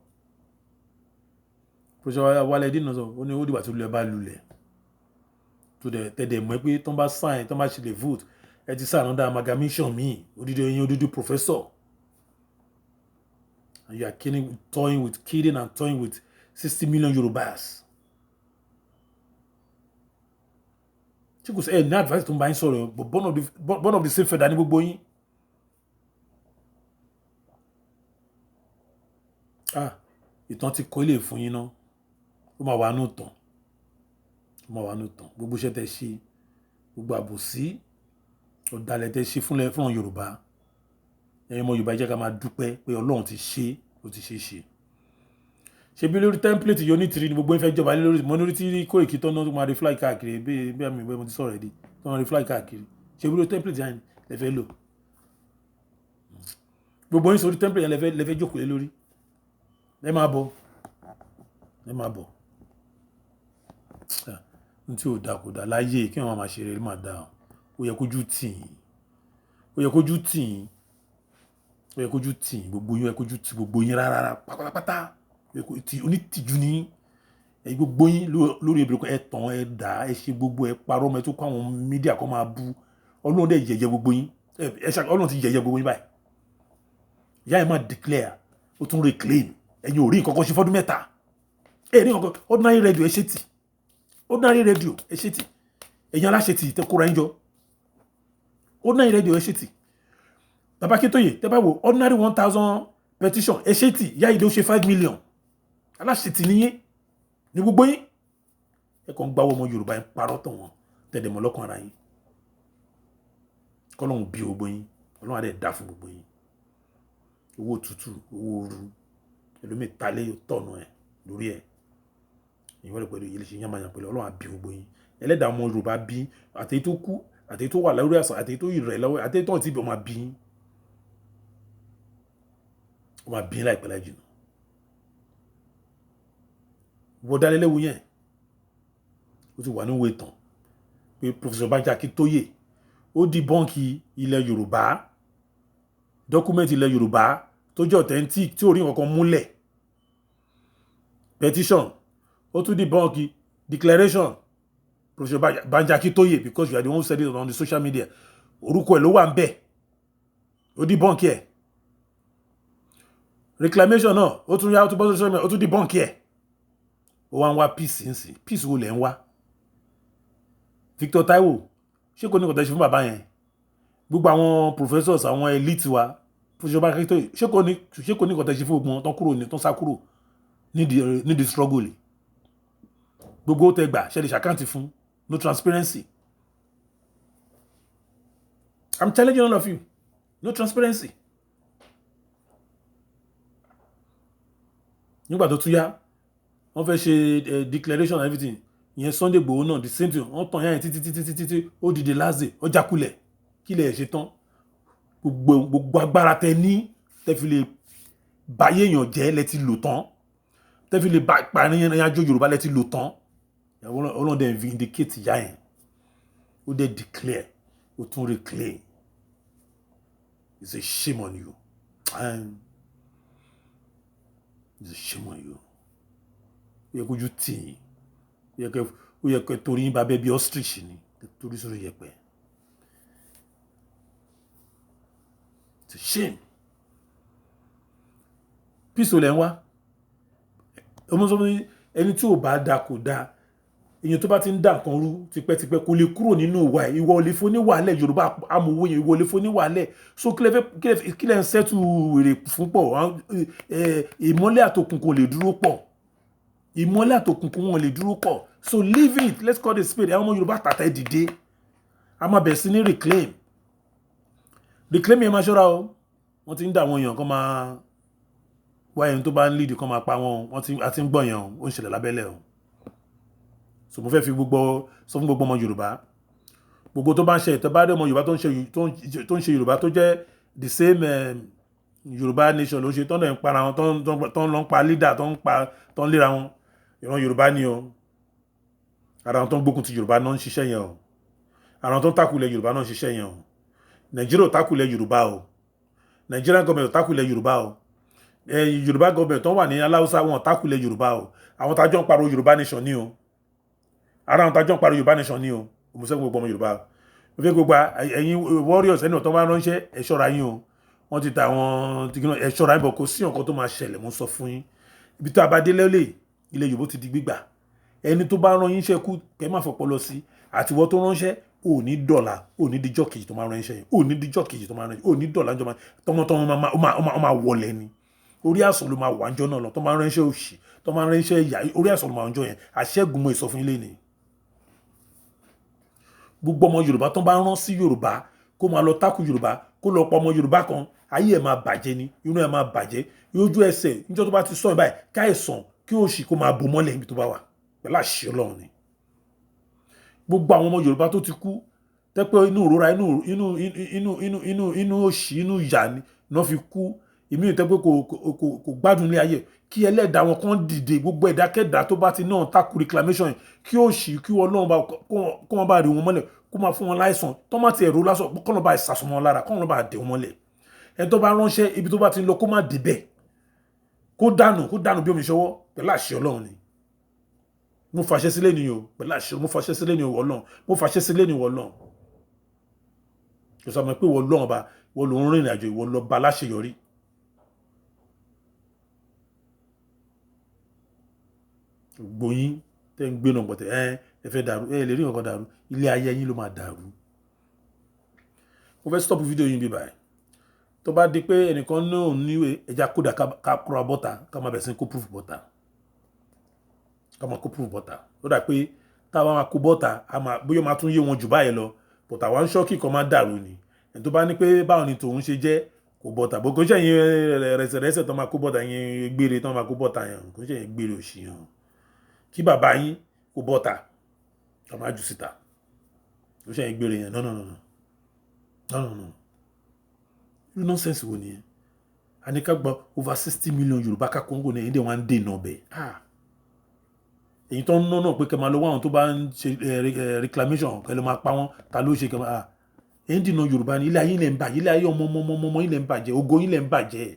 Professor Wálé Dínà sọ, ó ní ó dìgbà tó lulẹ̀ bá lulẹ̀ tó dẹ̀ tẹ̀dẹ̀ mọ́ pé tó ń bá sign, tó ń bá ṣe lè vote, ẹ ti sign under amalgamation míì. Odidi ẹ̀yin, odidi professor, and you are killing, toying with, killing and toying with 60 million Yorubas. Tí kò sí ẹ ní advice tó ń bá yín sọ̀rọ̀, but born of the same feather ní gbogbo yín. Ah, ìtàn ti kọ́ ilé fún yín náà. Ó máa wà nù tán, ó máa wà nù tán. Gbogbo iṣẹ́ tẹ́ ṣe, gbogbo àbòsí, ọ̀dàlẹ̀ tẹ́ ṣe fúnlẹ̀ fún Yorùbá. Ẹ̀yin ọmọ Yorùbá, jẹ́ ká máa dúpẹ́ pé Ọlọ́run ti ṣe, ó ti ṣe é ṣe. Ṣe bí lórí template yóò ní tìrì ni gbogbo ń fẹ́ jọba lé lórí minority. Kóìkì tó náà máa rí fly káàkiri bí bí àmì ìwé mo ti sọ̀rọ̀ ẹ̀ di tó máa rí fly káàkiri. Ṣe bí lórí template yẹn lè fẹ́ lò? Gbogbo yín sórí template yẹn lè fẹ́ jókòó lé lórí. Ẹ máa bọ̀, ẹ máa bọ̀. N tí ò da kò da láyé kí wọ́n máa ṣe rere máa da. Ó yẹ kójú tì yín, ó yẹ kójú tì yín, ó yẹ kójú tì yín, gbogbo yín. Ó yẹ kójú tì gbogbo yín rárá pátápátá. Onítìjú ní ẹ gbogbo yín lórí ebèrè. Ẹ tàn, ẹ dà, ẹ ṣe gbogbo, ẹ parọ́ mọ́, ẹ tó kọ́ àwọn media kọ́ máa bú. Ọlọ́run dẹ̀ yẹ̀yẹ́ gbogbo yín. Ẹ ṣe, Ọlọ́run ti yẹ̀yẹ́ gbogbo yín báyìí. Ìyá ẹ máa declare, ó tún reclaim. Ẹ̀yin ò rí nǹkan kan ṣe fọ́dún 3. Ẹ̀ rí nǹkan kan. Ordinary radio, ẹ ṣe tì. Ordinary radio, ẹ ṣe tì. Ẹ̀yin aláṣẹ tì tẹ kóra yín jọ. Ordinary radio, ẹ ṣe tì. Bàbá Akíntóyè, tẹ bá wo ordinary 1,000 petition, ẹ ṣe tì. Ìyá ìdó ṣe 5 million. Aláṣẹ tì níyín ní gbogbo yín. Ẹ kàn ń gbáwọ́ ọmọ Yorùbá, ẹ ń parọ́ tàn wọ́n tẹ̀dẹ̀mọ́ lọ́kàn ara yín. Kọ́lọ́hún bí gbogbo yín, Ọlọ́run á dẹ̀ dá fún gbogbo yín. Owó tútù, owó ooru, ẹlòmíì talé tọ̀nà ẹ̀ lórí ẹ̀. Ìwọ́n lè pẹ̀lú ilé ṣe yánmayàn pẹ̀lú. Ọlọ́run á bí gbogbo yín. Ẹlẹ́dàá ọmọ Yorùbá bí àtẹ̀yí tó kú, àtẹ̀yí tó wà lórí àṣà, àtẹ̀yí tó rẹ̀ lọ́wọ́, àtẹ̀yí tó ti bí, ọmọ bí yín, ọmọ bí yín láìpẹ́ láì jìnnà. Wọ́n dá lẹ́lẹ́wọ̀ yẹn, ó ti wà ní ìwé ìtàn pé Professor Banji Akíntóyè, ó debunk ilẹ̀ Yorùbá, document ilẹ̀ Yorùbá tó jẹ́ authentic tí ò rí nǹkan múlẹ̀, petition. Ó tún debunk declaration. Professor Banji Akíntóyè, because you are the one who said it on the social media, orúkọ ẹ̀ ló wà ń bẹ̀. Ó debunk ẹ̀. Reclamation náà, ó tún yá, ó tún bọ́ social media, ó tún debunk ẹ̀. Ó wá ń wá peace nsìn. Peace wo lẹ̀ ń wá? Victor Taiwo, ṣé kò ní kò tẹ́ ṣe fún bàbá yẹn? Gbogbo àwọn professors, àwọn elite wa, Professor Banji Akíntóyè, ṣé kò ní kò tẹ́ ṣe fún gbogbo wọn tán kúrò ní, tán sá kúrò nídìí struggle? Gbogbo tẹ gbà, ṣe lè ṣe account fún? No transparency. I'm challenging all of you. No transparency. Nígbà tó tún yá, wọ́n fẹ́ ṣe declaration and everything ìyẹn. Sunday Igboho náà, the same thing. Wọ́n tàn yáyẹn títí títí títí tí ó dìde last day, ó jákulẹ̀. Kí lè ṣe tán? Gbogbo agbára tẹ ní, tẹ fi lè báyé èèyàn jẹ́, lẹ ti lò tán. Tẹ fi lè parí ìrìn àjò Yorùbá, lẹ ti lò tán. Ọlọ́run dẹ̀ vindicate ìyá yẹn. Ó dẹ̀ declare, ó tún reclaim. It's a shame on you. It's a shame on you. Ó yẹ kójú tì yín. Ó yẹ kẹ́ torí yín bá bẹ́ bí ostrich ni, torí sórí yẹpẹ̀. It's a shame. Peace ò lẹ́ ń wá. Ọmọ sọ fún ẹni tí ò bá da kò da. Èèyàn tó bá ti ń dà nǹkan rú tipẹ́tipẹ́ kò lè kúrò nínú ìwà ẹ̀. Ìwọ ò lè fún ní wàhálẹ̀. Yorùbá amòwe yẹn, ìwọ ò lè fún ní wàhálẹ̀. So kí lẹ ń settle wèrè fún pọ̀? Ìmọ́lẹ̀ àtòkùnkùn lè dúró pọ̀. Ìmọ́lẹ̀ àtòkùnkùn wọn lè dúró pọ̀. So leave it. Let's call it spade. Àwọn ọmọ Yorùbá tàtà, ẹ̀ dìde. A máa bẹ̀rẹ̀ sí ní reclaim. Reclaim yẹn, máa ṣọ́ra o. Wọ́n ti ń dà àwọn èèyàn kan, máa wá ẹni tó bá ń lead kan, máa pa wọn. Wọ́n ti àti ń gbọ́ yẹn o. Ó ń ṣẹlẹ̀ lábẹ́lẹ̀ o. So mo fẹ́ fi gbogbo sọ fún gbogbo ọmọ Yorùbá, gbogbo tó bá ń ṣe ìtọ́ bá dé, ọmọ Yorùbá tó ń ṣe Yorùbá, tó jẹ́ the same Yorùbá nation ló ń ṣe, tó ń para wọn, tó ń lọ ń pa leader, tó ń pa, tó ń léra wọn. Ìran Yorùbá ni o. Ara wọn tó ń gbógun ti Yorùbá náà ń ṣiṣẹ́ yẹn o. Ara wọn tó ń tákùlẹ̀ Yorùbá náà ń ṣiṣẹ́ yẹn o. Nàìjíríà ò tákùlẹ̀ Yorùbá o. Nigerian government ò tákùlẹ̀ Yorùbá o. Yorùbá government tó wà ní Aláùsá, wọn ò tákùlẹ̀ Yorùbá o. Àwọn tájọ́ ń pariwo Yorùbá nation ni o. Ara àwọn tájọ́ ń pariwo Yorùbá nation ni o. Mo sẹ́ gbogbo ọmọ Yorùbá, mo fẹ́ gbogbo ẹ̀yin warriors, ẹni ọ̀tọ́ bá ránṣẹ́, ẹ ṣọ́ra yín o. Wọ́n ti ta àwọn, ẹ ṣọ́ra yín bọ̀. Kò sí nǹkan tó máa ṣẹlẹ̀. Mo sọ fún yín, ibi tó a bá dé lẹ́lẹ̀, ilẹ̀ Yorùbá ti di gbígbà. Ẹni tó bá rán yín iṣẹ́ kú, kẹ́ má fọpọlọ sí. Àtiwọ́ tó ránṣẹ́, ò ní dọ̀là, ò ní díjọ́ kejì tó máa ránṣẹ́ yẹn, ò ní díjọ́ kejì tó máa ránṣẹ́, ò ní dọ̀là ńjọ́ máa tọmọtọmọ máa wọlé ni. Orí àsàn ló máa wà ńjọ́ náà lọ. Tó máa ránṣẹ́ òṣì, tó máa ránṣẹ́ ìyà, orí àsàn ló máa ń jọ yẹn. Àṣẹ́gun mo ìsọfún ilé ni. Gbogbo ọmọ Yorùbá tó bá rán sí Yorùbá kó máa lọ tákù Yorùbá, kó lọ pa ọmọ Yorùbá kan, ayé ẹ̀ máa bàjẹ́ ni, inú ẹ̀ máa bàjẹ́ ojú ẹsẹ̀. Níjọ́ tó bá ti sọ ẹ̀ báyìí, káìsàn kí òṣì kó máa bò mọ́lẹ̀ níbi tó bá wà pẹ̀lú àṣẹ Ọlọ́run ni. Gbogbo àwọn ọmọ Yorùbá tó ti kú, tẹ́pẹ́ inú ìrora, inú inú inú inú inú inú òṣì, inú ìyà ni wọ́n fi kú. Ìmí tẹ́pẹ́ kò gbádùn ní ayé, kí ẹlẹ́dàá wọn kàn dìde. Gbogbo ẹ̀dákẹ́dàá tó bá ti náà takù reclamation, kí òṣì, kí Ọlọ́run bá kó wọn bá rí wọn mọ́lẹ̀, kó máa fún wọn láìsàn tó má ti ẹ̀rọ lásán, kọ́ ló bá ìsàsùn wọn lára, kọ́ ló bá dé wọn mọ́lẹ̀. Ẹni tó bá ránṣẹ́, ibi tó bá ti ń lọ, kó má débẹ̀, kó dànù, kó dànù bí omi ṣọwọ́ pẹ̀lú àṣẹ Ọlọ́run ni. Mo fàṣẹ sílẹ̀ ni o, pẹ̀lú àṣẹ. Mo fàṣẹ sílẹ̀ ni o, Ọlọ́run. Mo fàṣẹ sílẹ̀ ni o, Ọlọ́run. Kò sọ ma pé ìwọ Ọlọ́run ọba, ìwọ ló ń rìnrìn àjò, ìwọ lọ ba láṣeyọrí. Gbogbo yín tẹ́ ń gbé náà pọ̀tẹ́, ẹ fẹ́ dàrú, ẹ lè rí nǹkan dàrú, ilé ayé yín ló máa dàrú. Mo fẹ́ stop fídíò yín bí báyìí. Tó bá di pé ẹnìkan náà níwèé ẹja kódà ká kóra bọ́ta, ká máa bẹ̀rẹ̀ sí kó proof bọ́ta, ká máa kó proof bọ́ta. Ó dà pé tá a bá máa kó bọ́ta, a máa bóyá máa tún yé wọn jù báyìí lọ, but àwa ń ṣọ́ọ̀kì kan máa dàrú ni. Ẹni tó bá ní pé báwo ni tòun ṣe jẹ́ kò bọ́ta, bó kò ṣe yín rẹsẹ̀rẹsẹ̀ tó máa kó bọ́ta yín gbére tó máa kó bọ́ta yẹn, kò ṣe yín gbére òṣì yẹn. Kí bàbá yín kó bọ́ta, ká máa jù síta, kò ṣe yín gbére yẹn. No, no, no, no, no, no, no. Irú nonsense wo nìyẹn? A ní ká gba over 60 million Yorùbá ká Kóńgò ní ẹ̀yìn dẹ̀ wọ́n á ń dènà ọbẹ̀. Èyí tó ń ná náà pé kẹ́ máa lọ wá àwọn tó bá ń ṣe reclamation, kẹ́ ló máa pa wọ́n, ta ló ṣe kẹ́ máa èyí ń dènà Yorùbá ní. Ilé ayé ilẹ̀ ń bàjẹ́, ilé ayé ọmọ ọmọ ọmọ ọmọ ilẹ̀ ń bàjẹ́, ògo ilẹ̀ ń bàjẹ́,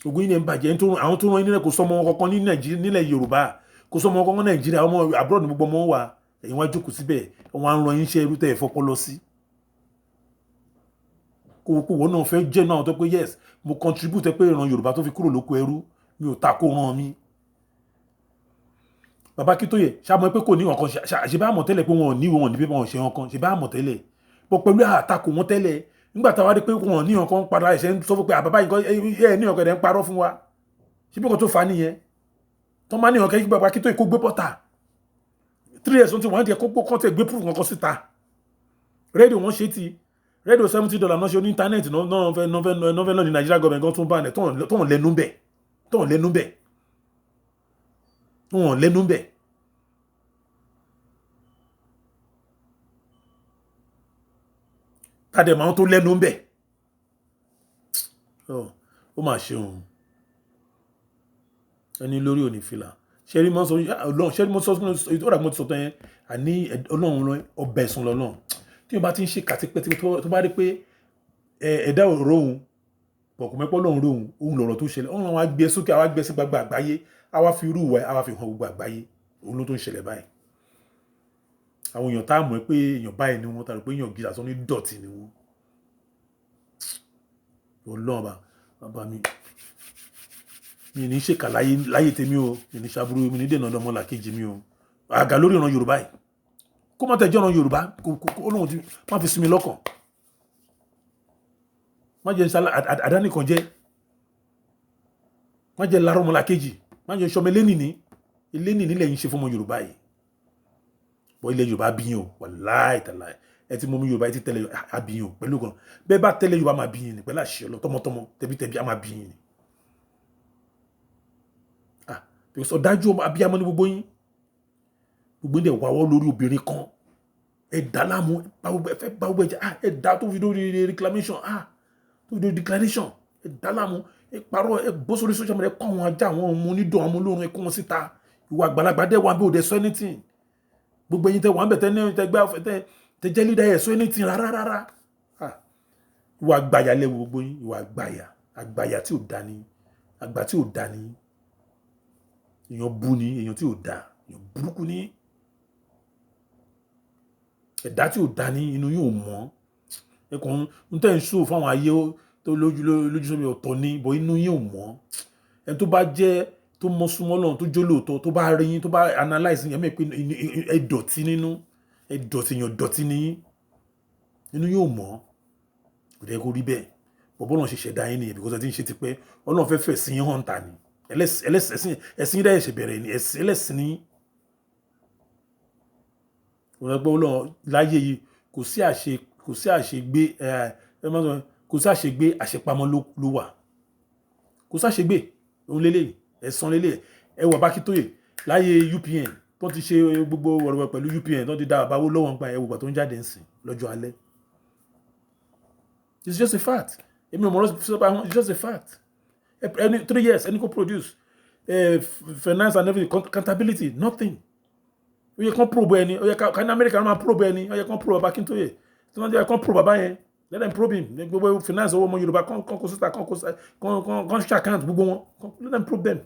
ògo ilẹ̀ ń bàjẹ́. Àwọn tó rán yín nílẹ̀, kò sọmọ wọn kankan ní Nàìjíríà, nílẹ̀ Yorùbá kò sọmọ wọn kankan Nàìjíríà, ọmọ abroad ní gbogbo ọmọ wa. Ẹ̀yin wá jókòó síbẹ̀, wọ́n á rán yín iṣẹ́ irú tẹ́ ẹ̀ fọpọlọ sí. Kó kó wọ́n náà fẹ́ jẹ́ náà tó pé yes, mo contribute pé ìran Yorùbá tó fi kúrò lóko ẹrú, mi ò takò ràn mí. Bàbá Akíntóyè ṣàmọ́ pé kò ní ọ̀kan ṣe bá mọ̀ tẹ́lẹ̀ pé wọn ò ní, wọn ò ní pé wọn ò ṣe ọ̀kan ṣe bá mọ̀ tẹ́lẹ̀ bọ́ pẹ̀lú àtakò wọn tẹ́lẹ̀. Nígbà táwa rí pé wọn ò ní ọ̀kan padà, ẹ̀ṣẹ̀ ń sọ fún pé àbábá yìí ẹ̀ ní ọ̀kan, ẹ̀ ń parọ́ fún wa. Ṣé bí nǹkan tó fa nìyẹn tó máa ní ọ̀kan kí bàbá Akíntóyè kó gbé bọ́tà? 3 years tí wọ́n ti kó kọ́ tẹ̀ gbé proof kankan síta. Rédíò wọn ṣe ti rédíò $70 náà ṣe ní íńtánẹ́ẹ̀tì náà fẹ́ náà fẹ́ náà fẹ́ náà ní Nàìjíríà gọọmenti gan tún bá ẹ̀ tó ń lẹ́nu bẹ̀, tó ń lẹ́nu bẹ̀, wọn lẹ́nu bẹ̀. Tàdé máa tó lẹ́nu bẹ̀, ó mà ṣeun. Ẹni lórí òní fìlà ṣẹ́rí mọ́ sọ Ọlọ́run, ṣẹ́rí mọ́ sọ, ó dàgbọ́n ti sọ tán yẹn. Àní Ọlọ́run ọbẹ̀ sùn lọ́lọ́run. Tí wọ́n bá ti ń ṣe kàtípẹ́, tó bá rí pé ẹ̀dá òró òun bọ̀kùn mẹ́pọ̀ lọ́run róhun òun lọ̀rọ̀ tó ṣẹlẹ̀, ọ̀run wa gbé sókè, àwa gbé sí gbagba àgbáyé, àwa fi irú ìwà àwa fi hàn gbogbo àgbáyé. Òun ló tó ń ṣẹlẹ̀ báyìí. Àwọn èèyàn tá a mọ̀ pé èèyàn báyìí ni wọ́n, tá a rò pé èèyàn gidi àti ní dọ̀tí ni wọ́n. Ọlọ́run bá bàbá mi, mi ní ṣèkà láyé láyé tèmi o, mi ní ṣàbúrò, mi ní dènà ọmọ làkejì mi o. Àgà lórí ìran Yorùbá yìí, kó má tẹ̀jọ́ ìran Yorùbá kó Ọlọ́run ti má fi sinmi lọ́kàn, má jẹ́ nsàlá àdánìkan jẹ́, má jẹ́ larọ́ ọmọ làkejì, má jẹ́ sọmọ elénìní elénìní lẹ́yìn ṣe fún ọmọ Yorùbá yìí. Bọ́ ilẹ̀ Yorùbá bíyìn o, wàláì tàláì, ẹ ti mọ mi Yorùbá, ẹ ti tẹ̀lé àbíyìn o pẹ̀lú kan bẹ́ẹ̀ bá tẹ̀lé Yorùbá máa bíyìn ni pẹ̀lú àṣẹ Ọlọ́run, tọmọtọmọ tẹbítẹbí á máa bíyìn ni. Ah, because ọ̀dájú ọmọ abiyamọ ní gbogbo yín, gbogbo yín dẹ̀ wáwọ́ lórí obìnrin kan, ẹ dá láàmú, ẹ fẹ́ bá gbogbo ẹ jẹ́. Ah, ẹ dá tó fi lórí reclamation, ah, tó fi lórí declaration, ẹ dá láàmú, ẹ parọ́, ẹ bọ́ sórí social media, ẹ kọ́ àwọn ajá, àwọn ọmọ onídọ̀, àwọn olórun, ẹ kó wọn síta. Ìwà àgbàlagbà dẹ̀ wà bí òde sọ anything. Gbogbo ẹ̀yin tẹ wà ń bẹ̀, tẹ ní tẹ gbá tẹ tẹ jẹ́ leader, ẹ̀ sọ anything rárá rárá. Ah, ìwà àgbàyà lẹ́wọ̀ gbogbo yín, ìwà àgbàyà, àgbàyà tí ò dání, àgbà tí ò dání, èèyàn bú ni, èèyàn tí ò dá, èèyàn burúkú ní, ẹ̀dá tí ò dání, inú yóò mọ́. Ẹ kàn ń tẹ́ ń ṣó fáwọn ayé tó lójú lójú sómi ọ̀tọ̀ ni, bọ̀ inú yóò mọ́. Ẹni tó bá jẹ́ tó mọ́ súnmọ́ Ọlọ́run, tó jó lóòótọ́, tó bá rí yín, tó bá analyse yín, ẹ mọ̀ pé ẹ dọ̀tí nínú, ẹ dọ̀tí, èèyàn dọ̀tí ní yín, inú yóò mọ́. Kò dẹ́ kó rí bẹ́ẹ̀, bọ̀ bọ́lá ṣe ṣẹ̀dá yín nìyẹn, because ẹ ti ń ṣe tipẹ́. Ọlọ́run fẹ́ fẹ̀ sí yín hàn ta ni ẹlẹ́sìn, ẹ̀sìn yín dá ẹ̀ṣẹ̀ bẹ̀rẹ̀ ni ẹ̀sìn ẹlẹ́sìn ní. Wọ́n gbọ́ Ọlọ́run láyé yìí, kò sí àṣe, kò sí àṣegbé, ẹ má sọ kò sí àṣegbé, àṣepamọ́ ló wà. Kò sí àṣegbé òun lélẹ̀, ẹ̀sán lélẹ̀. Ẹ wà Bákítóyè láyé UPN tó ti ṣe gbogbo ọ̀rọ̀ pẹ̀lú UPN tó ti dá àbáwó lọ́wọ́ nípa ẹ̀wò tó ń jáde ń sìn lọ́jọ́ alẹ́. It's just a fact. Èmi ò mọ̀ ọ́, it's just a fact. Any 3 years, ẹni kò produce finance and everything, accountability, nothing. Ó yẹ kán probe ẹni, ó yẹ ká ní Amẹ́ríkà máa probe ẹni, ó yẹ kán probe Akíntóyè tí wọ́n jẹ́ kán probe bàbá yẹn. Let them probe him. Gbogbo finance owó ọmọ Yorùbá, kán kó síta, kán kó kán ṣe account gbogbo wọn. Let them probe them.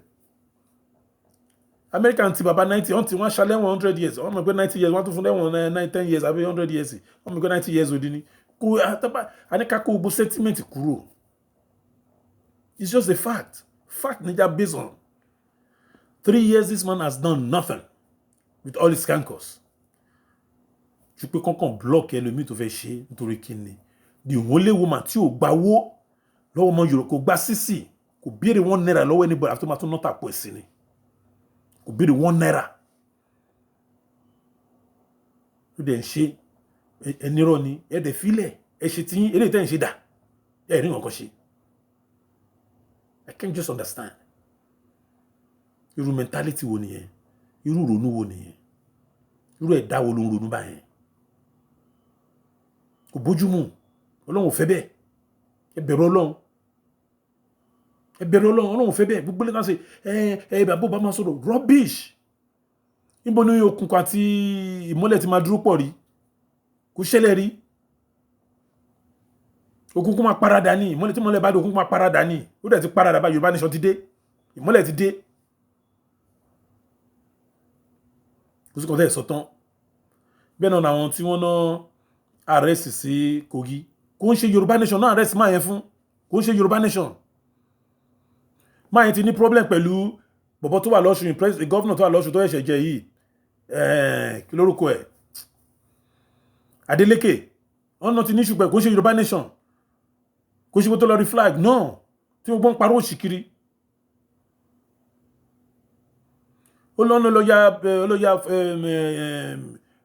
Amẹ́ríkà ti bàbá 90, wọ́n ti wọ́n ṣalẹ̀ 100 years, wọ́n mọ̀ pé 90 years, wọ́n tún fún lẹ́wọ̀n 9, 10 years àbí 100 years, wọ́n mọ̀ pé 90 years òdi ni. Kò àtàbà àníkà kó gbogbo sentiment kúrò. It's just a fact, fact níjà based on. 3 years, this man has done nothing with all his cankers, ju pé kọ́kàn block ẹlòmíì tó fẹ́ ṣe. Nítorí kíni? The only woman tí ò gba owó lọ́wọ́ ọmọ Yorùbá, kò gba sísì, kò béèrè ₦1 lọ́wọ́ anybody, àfi tó máa tún nọ́tà pọ̀ sí ni, kò béèrè ₦1. Ó dẹ̀ ń ṣe ẹnirọ́ ni. Ẹ dẹ̀ filẹ̀, ẹ ṣe tí eléyìí tẹ́ ń ṣe dà, ẹ rí nǹkan ṣe. I can't just understand. Irú mentality wo nìyẹn? Irú ìrònú wo nìyẹn? Irú ẹ̀dá wo ló ń ronú báyẹn? Kò bójúmu. Ọlọ́run ò fẹ́ bẹ́ẹ̀. Ẹ bẹ̀rù Ọlọ́run, ẹ bẹ̀rù Ọlọ́run. Ọlọ́run ò fẹ́ bẹ́ẹ̀. Gbogbo lẹ́ka ṣe ẹ ẹ bàbá bá máa sọ̀rọ̀ rubbish. Níbo ni òkùnkùn àti ìmọ́lẹ̀ ti máa dúró pọ̀ rí? Kò ṣẹlẹ̀ rí. Òkùnkùn máa paradà ní ìmọ́lẹ̀. Tí ìmọ́lẹ̀ bá dé, òkùnkùn máa paradà ní. Ó dẹ̀ ti paradà bá. Yorùbá nation ti dé, ìmọ́lẹ̀ ti dé. Kò sí kan tẹ́ ẹ̀ sọ tán. Bẹ́ẹ̀ náà làwọn tí wọ́n ná arrest sí Kogi, kò ń ṣe Yorùbá nation náà arrest máa yẹn fún, kò ń ṣe Yorùbá nation. Máa yẹn ti ní problem pẹ̀lú bọ̀bọ̀ tó wà lọ́sùn, governor tó wà lọ́sùn tó ẹ̀ṣẹ̀ jẹ yìí, kí lórúkọ ẹ̀, Adeleke. Wọ́n náà ti ní ṣùgbọ́n kò ń ṣe Yorùbá nation, kò ṣe tó lọ rí flag náà tí wọ́n gbọ́n parọ́ òṣì kiri. Ó lọ́nà ló ya, ló ya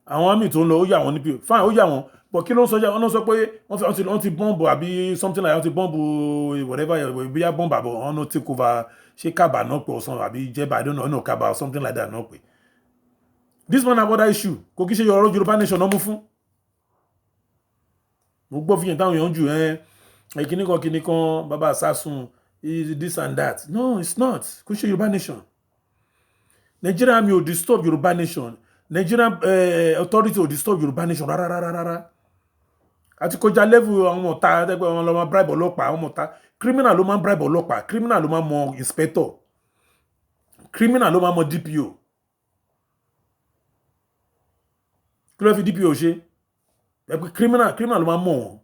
àwọn army tó ń lọ, ó yà wọ́n níbi. Fine, ó yà wọ́n, but kí ló ń sọ? Wọ́n sọ pé wọ́n ti bọ́ǹbù àbí something like wọ́n ti bọ́ǹbù, whatever, bóyá bọ́ǹbù àbọ̀ wọ́n no take over. Ṣé Kaba náà pé ọ̀sán àbí Jẹ́bà? I don't know, no, Kaba or something like that náà pé. This man have other issue. Kò kí ṣe ọ̀rọ̀ Yorùbá nation náà mú fún. Mo gbọ́ fihàn táwọn èèyàn jù ẹ kíní kan kíní kan, bàbá Sásùn is this and that. No, it's not. Kò ṣe Yorùbá nation. Nigeria army ò disturb Yorùbá nation. Nigerian authority ò disturb Yorùbá nation rárá rárá rárá. Àti kọjá level àwọn ọmọ ọ̀tá ẹgbẹ́ wọn lọ máa bribe ọlọ́pàá. Àwọn ọmọ ọ̀tá, criminal ló máa ń bribe ọlọ́pàá, criminal ló máa ń mọ inspector, criminal ló máa ń mọ DPO. Kí ló fi DPO ṣe? Ẹ pé criminal, criminal ló máa ń mọ̀ wọ́n.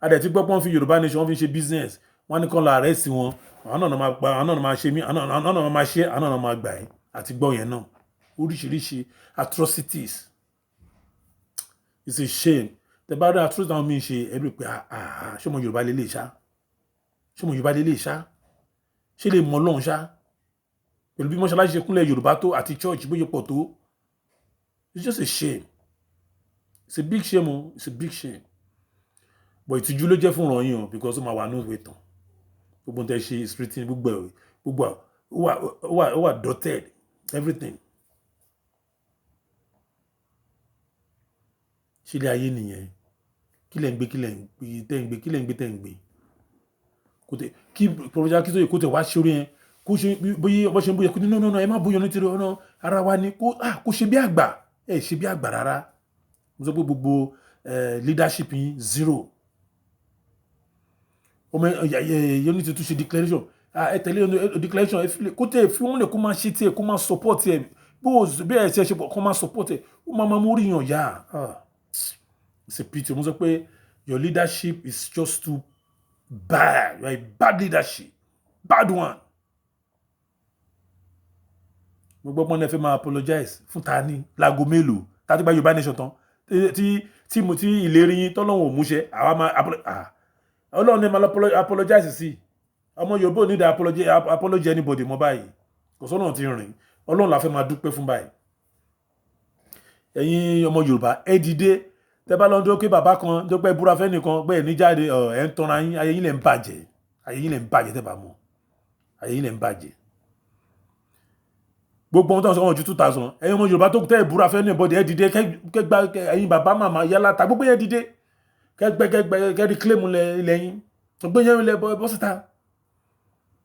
A dẹ̀ ti gbọ́ pé wọ́n fi Yorùbá nation, wọ́n fi ṣe business. Wọ́n ní kán lọ arrest wọn, àwọn náà máa gba, àwọn náà máa ṣe mí, àwọn náà máa ṣe, àwọn náà máa gbà ẹ́. Àti gbọ́ yẹn náà, oríṣiríṣi atrocities. It's a shame. Tẹ bá rí atrocities àwọn míì ṣe, ẹ rí i pé, ah, ṣé ọmọ Yorùbá lè lè ṣá? Ṣé ọmọ Yorùbá lè lè ṣá? Ṣé lè mọ Ọlọ́run ṣá? Pẹ̀lú bí mọ́ṣáláṣí ṣe kúnlẹ̀ Yorùbá tó àti church bóyá pọ̀ tó. It's just a shame. It's a big shame o. It's a big shame, but ìtìjú ló jẹ́ fún ìrànyìn o, because ó máa wà ní ìwé tán. Gbogbo tẹ ṣe is written, gbogbo ẹ̀, gbogbo ó wà dotted, everything. Sílé ayé nìyẹn. Kí lẹ̀ ń gbé? Kí lẹ̀ ń gbé tẹ́ ń gbé? Kí lẹ̀ ń gbé tẹ́ ń gbé? Kò tẹ kí Professor Akintoye kó tẹ wá ṣe orí yẹn, kó ṣe bóyá bó ṣe ń bóyá, kó ní no, no, no, ẹ má bóyá nítorí ọ̀nà ara wa ni. Kó ah kó ṣe bí àgbà, ẹ ṣe bí àgbà rárá. Mo sọ pé gbogbo leadership yín, zero. Ọmọ ẹ ní ti tún ṣe declaration, ẹ tẹ̀lé declaration. Ẹ fi kó tẹ̀ fi wọ́n lè kó máa ṣe tiẹ̀, kó máa support ẹ bó bí ẹ ṣe ṣe kó máa support ẹ, ó máa máa mórí yàn yá. It's a pity. Mo sọ pé your leadership is just too bad. You are a bad leadership, bad one. Mo gbọ́ pọ́n ẹ fẹ́ máa apologize fún ta ni? Láago mélòó tá a ti gba Yorùbá nation tán, tí mo tí ìlérí yín tọ́lọ́run ò múṣẹ, àwa máa Ọlọ́run ní máa apologize sí. Ọmọ Yorùbá ò ní dá apology anybody mọ́ báyìí. Kò sọ́nà tí rìn. Ọlọ́run la fẹ́ máa dúpẹ́ fún báyìí. Ẹ̀yin ọmọ Yorùbá, ẹ dìde. Tẹ́ bá lọ́n dúró pé bàbá kan tó pẹ́ búra fẹ́ nìkan pé ẹ̀ ní jáde, ẹ̀ ń tanra yín. Ayé yín lẹ̀ ń bàjẹ́, ayé yín lẹ̀ ń bàjẹ́. Tẹ́ bá mọ̀, ayé yín lẹ̀ ń bàjẹ́. Gbogbo ohun tó ń sọ wọn ju 2,000. Ẹ̀yin ọmọ Yorùbá tó tẹ́ ẹ̀ búra fẹ́ ní ìbọdẹ, ẹ̀ dìde. Kẹgbà ẹ̀yin bàbá, màmá, yálà ta, gbogbo yẹn dìde. Kẹgbẹ kẹgbẹ kẹrí claim ilẹ̀ yín, gbogbo yẹn ilẹ̀ bọ́ síta.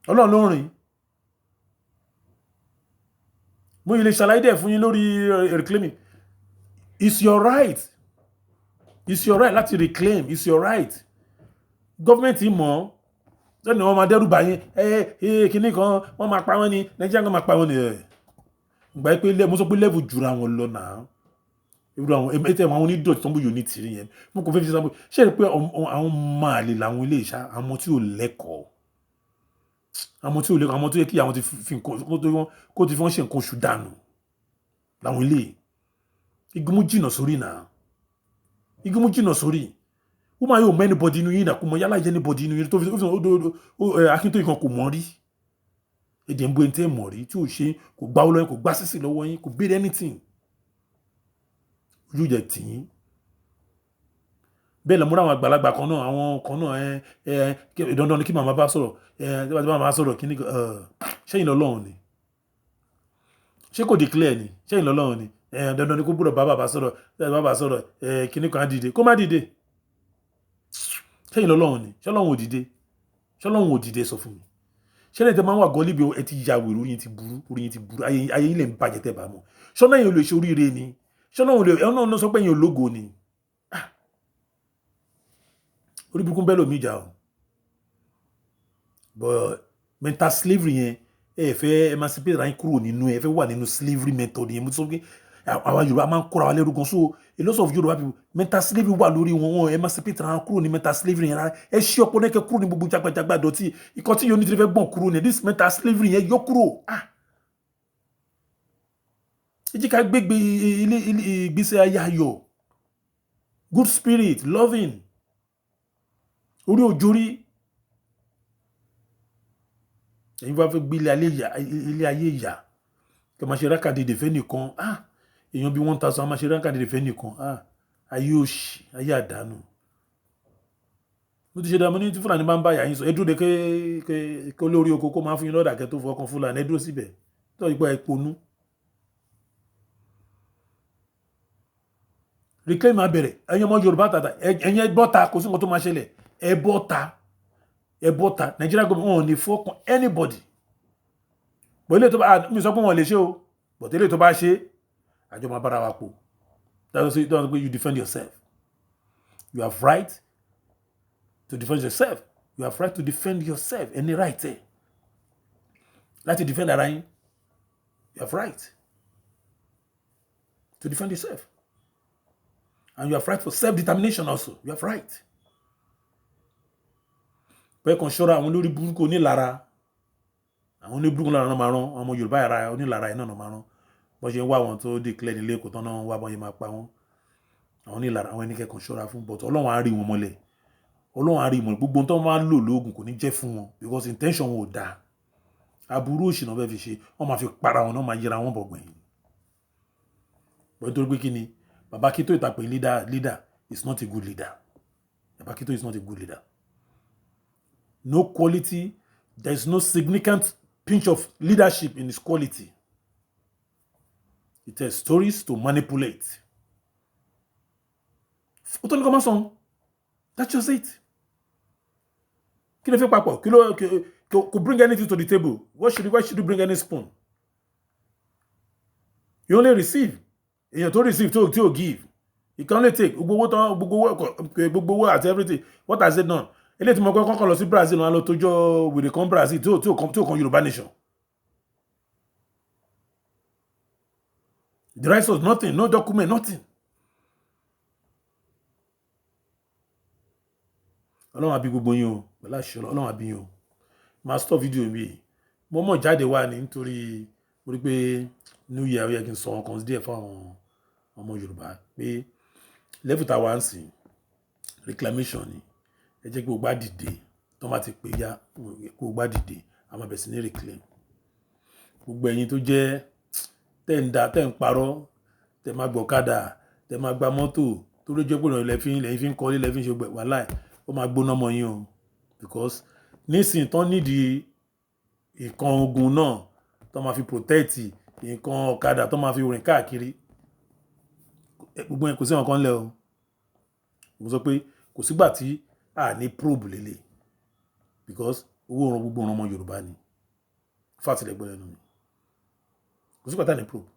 Ọlọ́run ló rìn. Mo yìí lè ṣàlàyé dẹ̀ fún yín lórí reclaiming. It's your right, it's your right láti reclaim. It's your right. Gọ́ọ̀mẹ̀ntì mọ̀ sẹ́ni wọ́n máa dẹ́rù bá yín. Ẹ ẹ kinní kan, wọ́n máa pa wọ́n ní Nàìjíríà kan, máa pa wọ́n ní ẹ̀ gbà pé mo sọ pé level jura wọn lọ náà. Irú àwọn ètò àwọn onídọ̀tí tó ń bó yòó ní tìrí yẹn, mo kò fẹ́ fi sábò ṣé ẹ pé àwọn máa lè làwọn ilé ìṣá, àwọn tí ò lẹ́kọ̀ọ́. Àwọn tí ò lè, àwọn tó yẹ kí àwọn ti fi nǹkan kó ti fi wọ́n ṣe nǹkan oṣù dànù làwọn ilé. Igunmu jìnnà sórí náà, igunmu jìnnà sórí. Ó máa yóò mọ anybody inú yín náà, kò mọ yálà jẹ́ anybody inú yín tó fi Akíntóyè kan kò mọ̀ rí. Èdè ń bó ẹni tẹ́ mọ̀ rí tí ò ṣe, kò gbá owó lọ́wọ́ yín, kò gbá sísì lọ́wọ́ yín, kò béèrè anything. Ojú jẹ tì yín. Bẹ́ẹ̀ lọ múra àwọn àgbàlagbà kan náà, àwọn kan náà, ẹ ẹ dandan ni kí màmá bá sọ̀rọ̀, ẹ tí wọ́n bá sọ̀rọ̀ kí ni? Ṣẹ́yìn lọ́lọ́run ni? Ṣé kò declare ni? Ṣẹ́yìn lọ́lọ́run ni? Ẹ dandan ni kó gbọ́dọ̀ bá bàbá sọ̀rọ̀, bá bàbá sọ̀rọ̀, ẹ kíní kan á dìde, kó má dìde. Ṣẹ́yìn lọ́lọ́run ni? Ṣọlọ́run ò dìde? Ṣọlọ́run ò dìde? Sọ fún mi. Ṣẹlẹ̀ tẹ máa ń wà gọ́líbi, ẹ ti ya wèrè, orí yín ti burú, orí yín ti burú, ayé yín lè ń bàjẹ́ tẹ́ bá mọ̀. Ṣọ́nà yẹn ò lè ṣe oríire ni? Ṣọ́nà ò lè ọ̀nà náà sọ pé yẹn ò lógo ni? Orí burúkú bẹ́ẹ̀ lómi ìjà o. But mental slavery yẹn, ẹ fẹ́ emancipate ra yín kúrò nínú, ẹ fẹ́ wà nínú slavery method yẹn. Mo ti sọ pé àwa Yorùbá máa ń kóra wa lẹ́rú gan. So a lot of Yorùbá people, mental slavery wà lórí wọn. Wọn emancipate ra wọn kúrò ní mental slavery yẹn rárá. Ẹ ṣí ọpọlọ kẹ kúrò ní gbogbo jagbajagba dọ̀tí ìkan tí yóò ní tí fẹ́ gbọ̀n kúrò ní this mental slavery yẹn, yọ kúrò. Ah, ẹ jẹ́ ká gbégbé ilé ìgbésẹ̀ ayé ayọ̀, good spirit, loving, orí òjòrí. Ẹ̀yin bá fẹ́ gbé ilé ayé ìyà, kí a máa ṣe rákàdédè fẹ́ nìkan. Ah, èèyàn bíi 1,000 a máa ṣe rákàdédè fẹ́ nìkan. Ah, ayé òṣì, ayé àdánù. Mo ti ṣe dààmú ní tí Fúlàní bá ń bá yà yín sọ, ẹ dúró de ké olórí oko kó máa fún yín lọ́dà kẹ́ tó fọkàn Fúlàní. Ẹ dúró síbẹ̀ tó ìpò ẹ ponú. Reclaim máa bẹ̀rẹ̀. Ẹ̀yin ọmọ Yorùbá tàtà, ẹ̀yin ẹ bọ́ta, kò sí nǹkan tó máa ṣẹlẹ̀. Ẹ bọ́ta, ẹ bọ́ta. Nigeria government, wọn ò ní fọkàn anybody. Bọ̀ ilé tó bá mi sọ pé wọn lè ṣe o, but ilé tó bá ṣe, àjọ máa bára wa pò. That's why you defend yourself. You have right to defend yourself. You have right to defend yourself. Any right ẹ láti defend ara yín. You have right to defend yourself and you have right for self-determination also. You have right. Pé kàn ṣọ́ra àwọn olórí burúkú onílara, àwọn oníburúkú lára náà máa rán ọmọ Yorùbá yàrá onílara iná náà máa rán bọ́n ṣe ń wá àwọn tó declare nílé Èkó tán náà, ń wá bọ́n ṣe máa pa wọ́n. Àwọn onílara, àwọn ẹni kẹ́kọ̀ọ́ ṣọ́ra fún. But Ọlọ́run á rí wọn mọ́lẹ̀, Ọlọ́run á rí wọn. Gbogbo ohun tó máa ń lò lóògùn kò ní jẹ́ fún wọn, because intention wọn ò dáa. Aburú òṣì náà fẹ́ fi ṣe, wọ́n máa fi para wọn náà, máa yẹra wọn bọ̀gbìn. But nítorí pé kí ni Baba Akintoye ta pé leader, leader is not a good leader. Baba Akintoye is not a good leader. No quality. There is no significant pinch of leadership in his quality. He tells stories to manipulate. Ó tó ní kọ́ máa sọ. That's just it. Kí ló fi papọ̀? Kí ló kò bring anything to the table? What should why should you bring any spoon? You only receive. Èèyàn tó receive tó tí ò give. You can only take. Gbogbo owó tán, gbogbo owó, gbogbo owó àti everything. What has it done? Eléyìí tí mo kọ́ kọ́kọ́ lọ sí Brazil, wọn lọ tójọ́ wèrè kan Brazil tí ò kan Yorùbá nation. The rest was nothing, no document, nothing. Ọlọ́run àbí gbogbo yín o, pẹ̀lú àṣẹ Ọlọ́run àbí yín o. Máa stop video mi. Mo mọ̀ jáde wá ní nítorí mo rí pé New Year, ó yẹ kí n sọ nǹkan díẹ̀ fún àwọn ọmọ Yorùbá pé level tá a wá ń sìn, reclamation ni. Ẹ jẹ́ kí gbogbo á dìde. Tó bá ti pè ya, kí gbogbo á dìde, a máa bẹ̀rẹ̀ sí ní reclaim. Gbogbo ẹ̀yin tó jẹ́ tẹ́ ń da, tẹ́ ń parọ́, tẹ́ máa gbọ̀kadà, tẹ́ máa gba mọ́tò, tó ló jẹ́ pé ọ̀nà lẹ́fín lẹ́yìn fi ń kọ́lé, lẹ́fín ṣe gbẹ̀ wàhálà, ó máa gbóná mọ́ yín o. Because nísìnyí tán nídìí nǹkan ogun náà tó máa fi protect, nǹkan ọ̀kadà tó máa fi rìn káàkiri. Gbogbo yẹn, kò sí nǹkan lẹ́ o. Mo sọ pé kò sígbà tí a ní probe lélẹ̀, because owó ọ̀ràn gbogbo ọ̀ràn ọmọ Yorùbá ni. Fàtìlẹ̀ gbọ́ lẹ́nu mi. Kò sígbà tí a ní probe.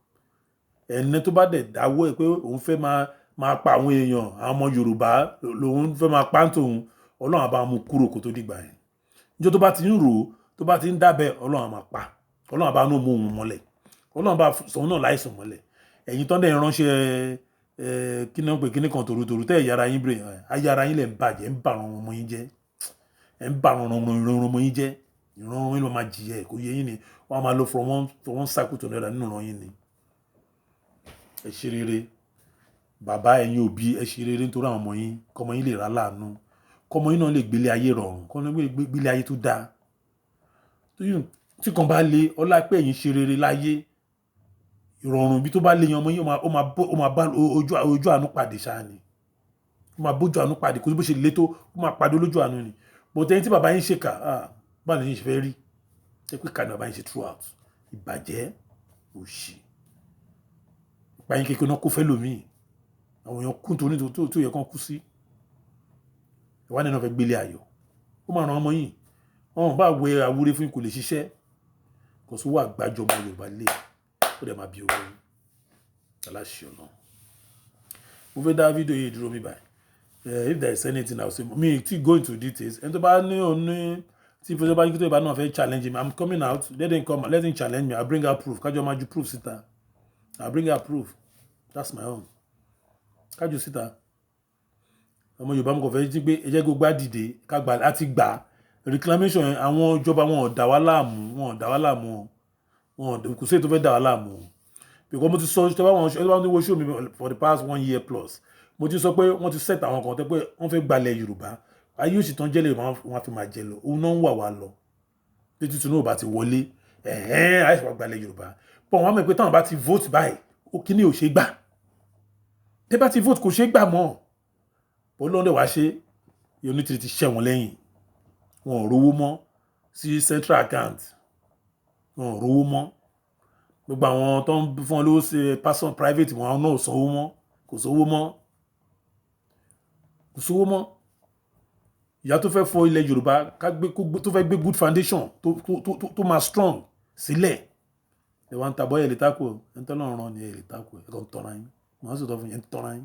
Ẹni tó bá dẹ̀ dáwọ́ ẹ pé òun fẹ́ máa pa àwọn èèyàn, àwọn ọmọ Yorùbá lòun fẹ́ máa pa ń tòun, Ọlọ́run á bá mú kúrò kó tó dìgbà yẹn. Níjọ́ tó bá ti ń rò ó, tó bá ti ń dábẹ́, Ọlọ́run á máa pa. Ọlọ́run á bá náà mú òun mọ́lẹ̀. Ọlọ́run bá sọ òun náà láìsàn mọ́lẹ̀. Ẹ̀yin tán dẹ̀ ránṣẹ́ ẹ kí ni wọ́n pè kíní kan tòrutòru tẹ́ ẹ̀yà ara yín bèrè, ayé ara yín lẹ̀ ń bàjẹ́, ń bà àwọn ọmọ yín jẹ́, ẹ̀ ń bà àwọn ọmọ yín jẹ́. Ìran yín ló máa jìyà ẹ̀. Kò yé yín ni. Wọ́n á máa lọ from one cycle to another nínú ìran yín ni. Ẹ ṣe rere, bàbá, ẹ̀yin òbí, ẹ ṣe rere nítorí àwọn ọmọ yín, kọ́mọ yín lè rà láàánú, kọ́mọ yín náà lè gbélé ayé rọrùn, kọ́mọ yín lè gbélé ayé tó dáa. Tí kan bá lé ọlá pé ẹ̀yin ṣe rere láyé, ìrọ̀rùn ibi tó bá lé yan, ọmọ yín ó máa bá ojú àánú pàdé ṣáá ni. Ó máa bójú àánú pàdé. Kò sí bó ṣe lé tó, ó máa pàdé olójú àánú ni. But ẹni tí bàbá yín ṣèkà, báwo ni yín ṣe fẹ́ rí? Ṣé pé kà ní bàbá yín ṣe throughout? Ìbàjẹ́, òṣì, ìpayín kékeré náà kó fẹ́ lòmíì. Àwọn èèyàn kú nítorí tó yẹ kán kú sí. Ìwà nínú fẹ́ gbélé ayọ̀, ó máa ràn ọmọ yìí. Wọn bá wẹ àwúre fún yín, kò lè ṣiṣẹ́. Kò sí wà gbájọ ọmọ Yorùbá lé, ó dẹ̀ máa bí owó yín aláṣẹ ọ̀nà. Mo fẹ́ dá fídíò yìí dúró mi báyìí. If there is anything I will say, mi ti go into details. Ẹni tó bá ní òun ní tí ìfẹsẹ̀ bá tó bá náà fẹ́ challenge me, I'm coming out. Let him come, let him challenge me. I bring out proof. Kájọ máa ju proof síta. I bring out proof, that's my own. Kájú síta. Ọmọ Yorùbá, mo kàn fẹ́ jí pé ẹ jẹ́ gbogbo àdìde ká gbà láti gbà reclamation yẹn. Àwọn ìjọba, wọn ò dà wá láàmú, wọn ò dà wá láàmú, wọn kò sí èyí tó fẹ́ dà wá láàmú, because mo ti sọ ṣe báwọn ṣe báwọn wo show mi for the past one year plus. Mo ti sọ pé wọ́n ti set àwọn kan tẹ́ pé wọ́n fẹ́ gbalẹ̀ Yorùbá. Ayé òsì tán jẹ́lẹ̀, wọ́n á fi máa jẹ lọ. Òun náà ń wà wá lọ títí Tinubu bá ti wọlé. Ẹ̀hẹ́n, àìsàn wà gbalẹ̀ Yorùbá pọ̀. Wọ́n mọ̀ pé táwọn bá ti vote báyìí, ó kíní ò ṣe gbà. Tẹ́ bá ti vote, kò ṣe gbà mọ́. Ọlọ́run dẹ̀ wá ṣe, Onítìrí ti ṣẹ̀ wọ́n lẹ́yìn. Wọn ò rówó mọ́ sí central account, wọn ò rówó mọ́. Gbogbo àwọn tó ń fún wọn lówó ṣe person private wọn, àwọn náà ò sanwó mọ́. Kò sówó mọ́, kò sówó mọ́. Ìyá tó fẹ́ fọ ilẹ̀ Yorùbá ká gbé, tó fẹ́ gbé good foundation tó máa strong sílẹ̀, ẹ wá ń ta bọ́yẹ̀ lè tako ẹ ń tọ́ lọ́rùn rán ni. Ẹ lè tako ẹ kàn ń tọ́ra yín. Màá sọ̀tọ̀ fún yín, ẹ ń tọ́ra yín.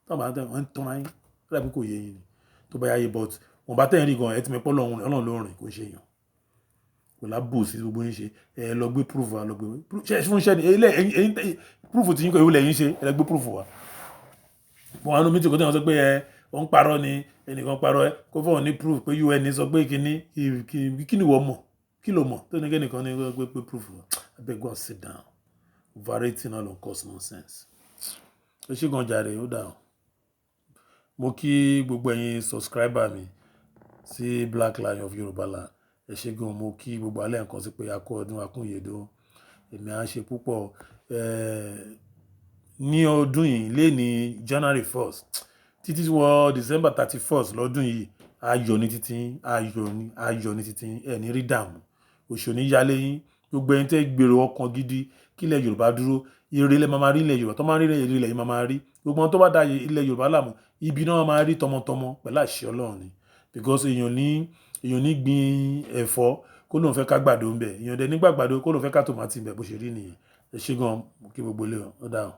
Tó bá tẹ̀ ẹ ń tọ́ra yín, ó dàbí kò yé yín ni. Tó bá yá yé, but wọn bá tẹ̀yìn rí gan, ẹ ti mẹ́pọ́ lọ́run, Ọlọ́run ló rìn, kò ṣe èèyàn kò lábò sí gbogbo yín ṣe. Ẹ lọ gbé proof wa, lọ gbé ṣe fún iṣẹ́ ni ẹ̀yin proof tí yín kọ, ìwé lẹ́yìn ṣe. Ẹ lọ gbé proof wa. Wọn àwọn mítì kò tí wọn sọ pé ẹ wọn ń parọ́ ni, ẹnìkan parọ́, ẹ kó fọwọ́n ní proof pé UN sọ pé kíní kí ni wọ́n mọ̀, kí ló mọ̀ tó ní kẹ́nìkan ní gbé proof wa. Abeg, go and sit down. Overrating all on cause nonsense. Ó ṣe gan jàre, ó dà o. Mo kí gbogbo ẹ̀yin subscriber mi sí Black Lion of Yorùbá Land. Ẹ ṣé gan. Mo kí gbogbo alẹ́ nǹkan sí pé a kú ọdún, a kú ìyèdún. Èmi á ṣe púpọ̀ ní ọdún yìí lé ní January 1st títí wọ December 31st lọ́dún yìí. Ayọ̀ ní títí, ayọ̀ ní, ayọ̀ ní títí. Ẹ̀ ní rí dààmú, òṣò ní yálé yín. Gbogbo ẹni tẹ́ gbèrò ọkàn gidi kí ilẹ̀ Yorùbá dúró, ire lẹ máa rí. Ilẹ̀ Yorùbá tó máa ń rí ire, ilẹ̀ yìí máa rí. Gbogbo wọn tó bá da ilẹ̀ Yorùbá láàmú, ibi náà máa rí tọmọtọmọ pẹ̀lú àṣẹ Ọlọ́run ni, because èèyàn ní gbin ẹ̀fọ́ kó lóun fẹ́ ká gbàdo ń bẹ̀, èèyàn dẹ̀ nígbà gbàdo kó lóun fẹ́ ká tòmátì ń bẹ̀. Bó ṣe rí nìyẹn. Ẹ ṣé gan, kí gbogbo ilé ó dà o.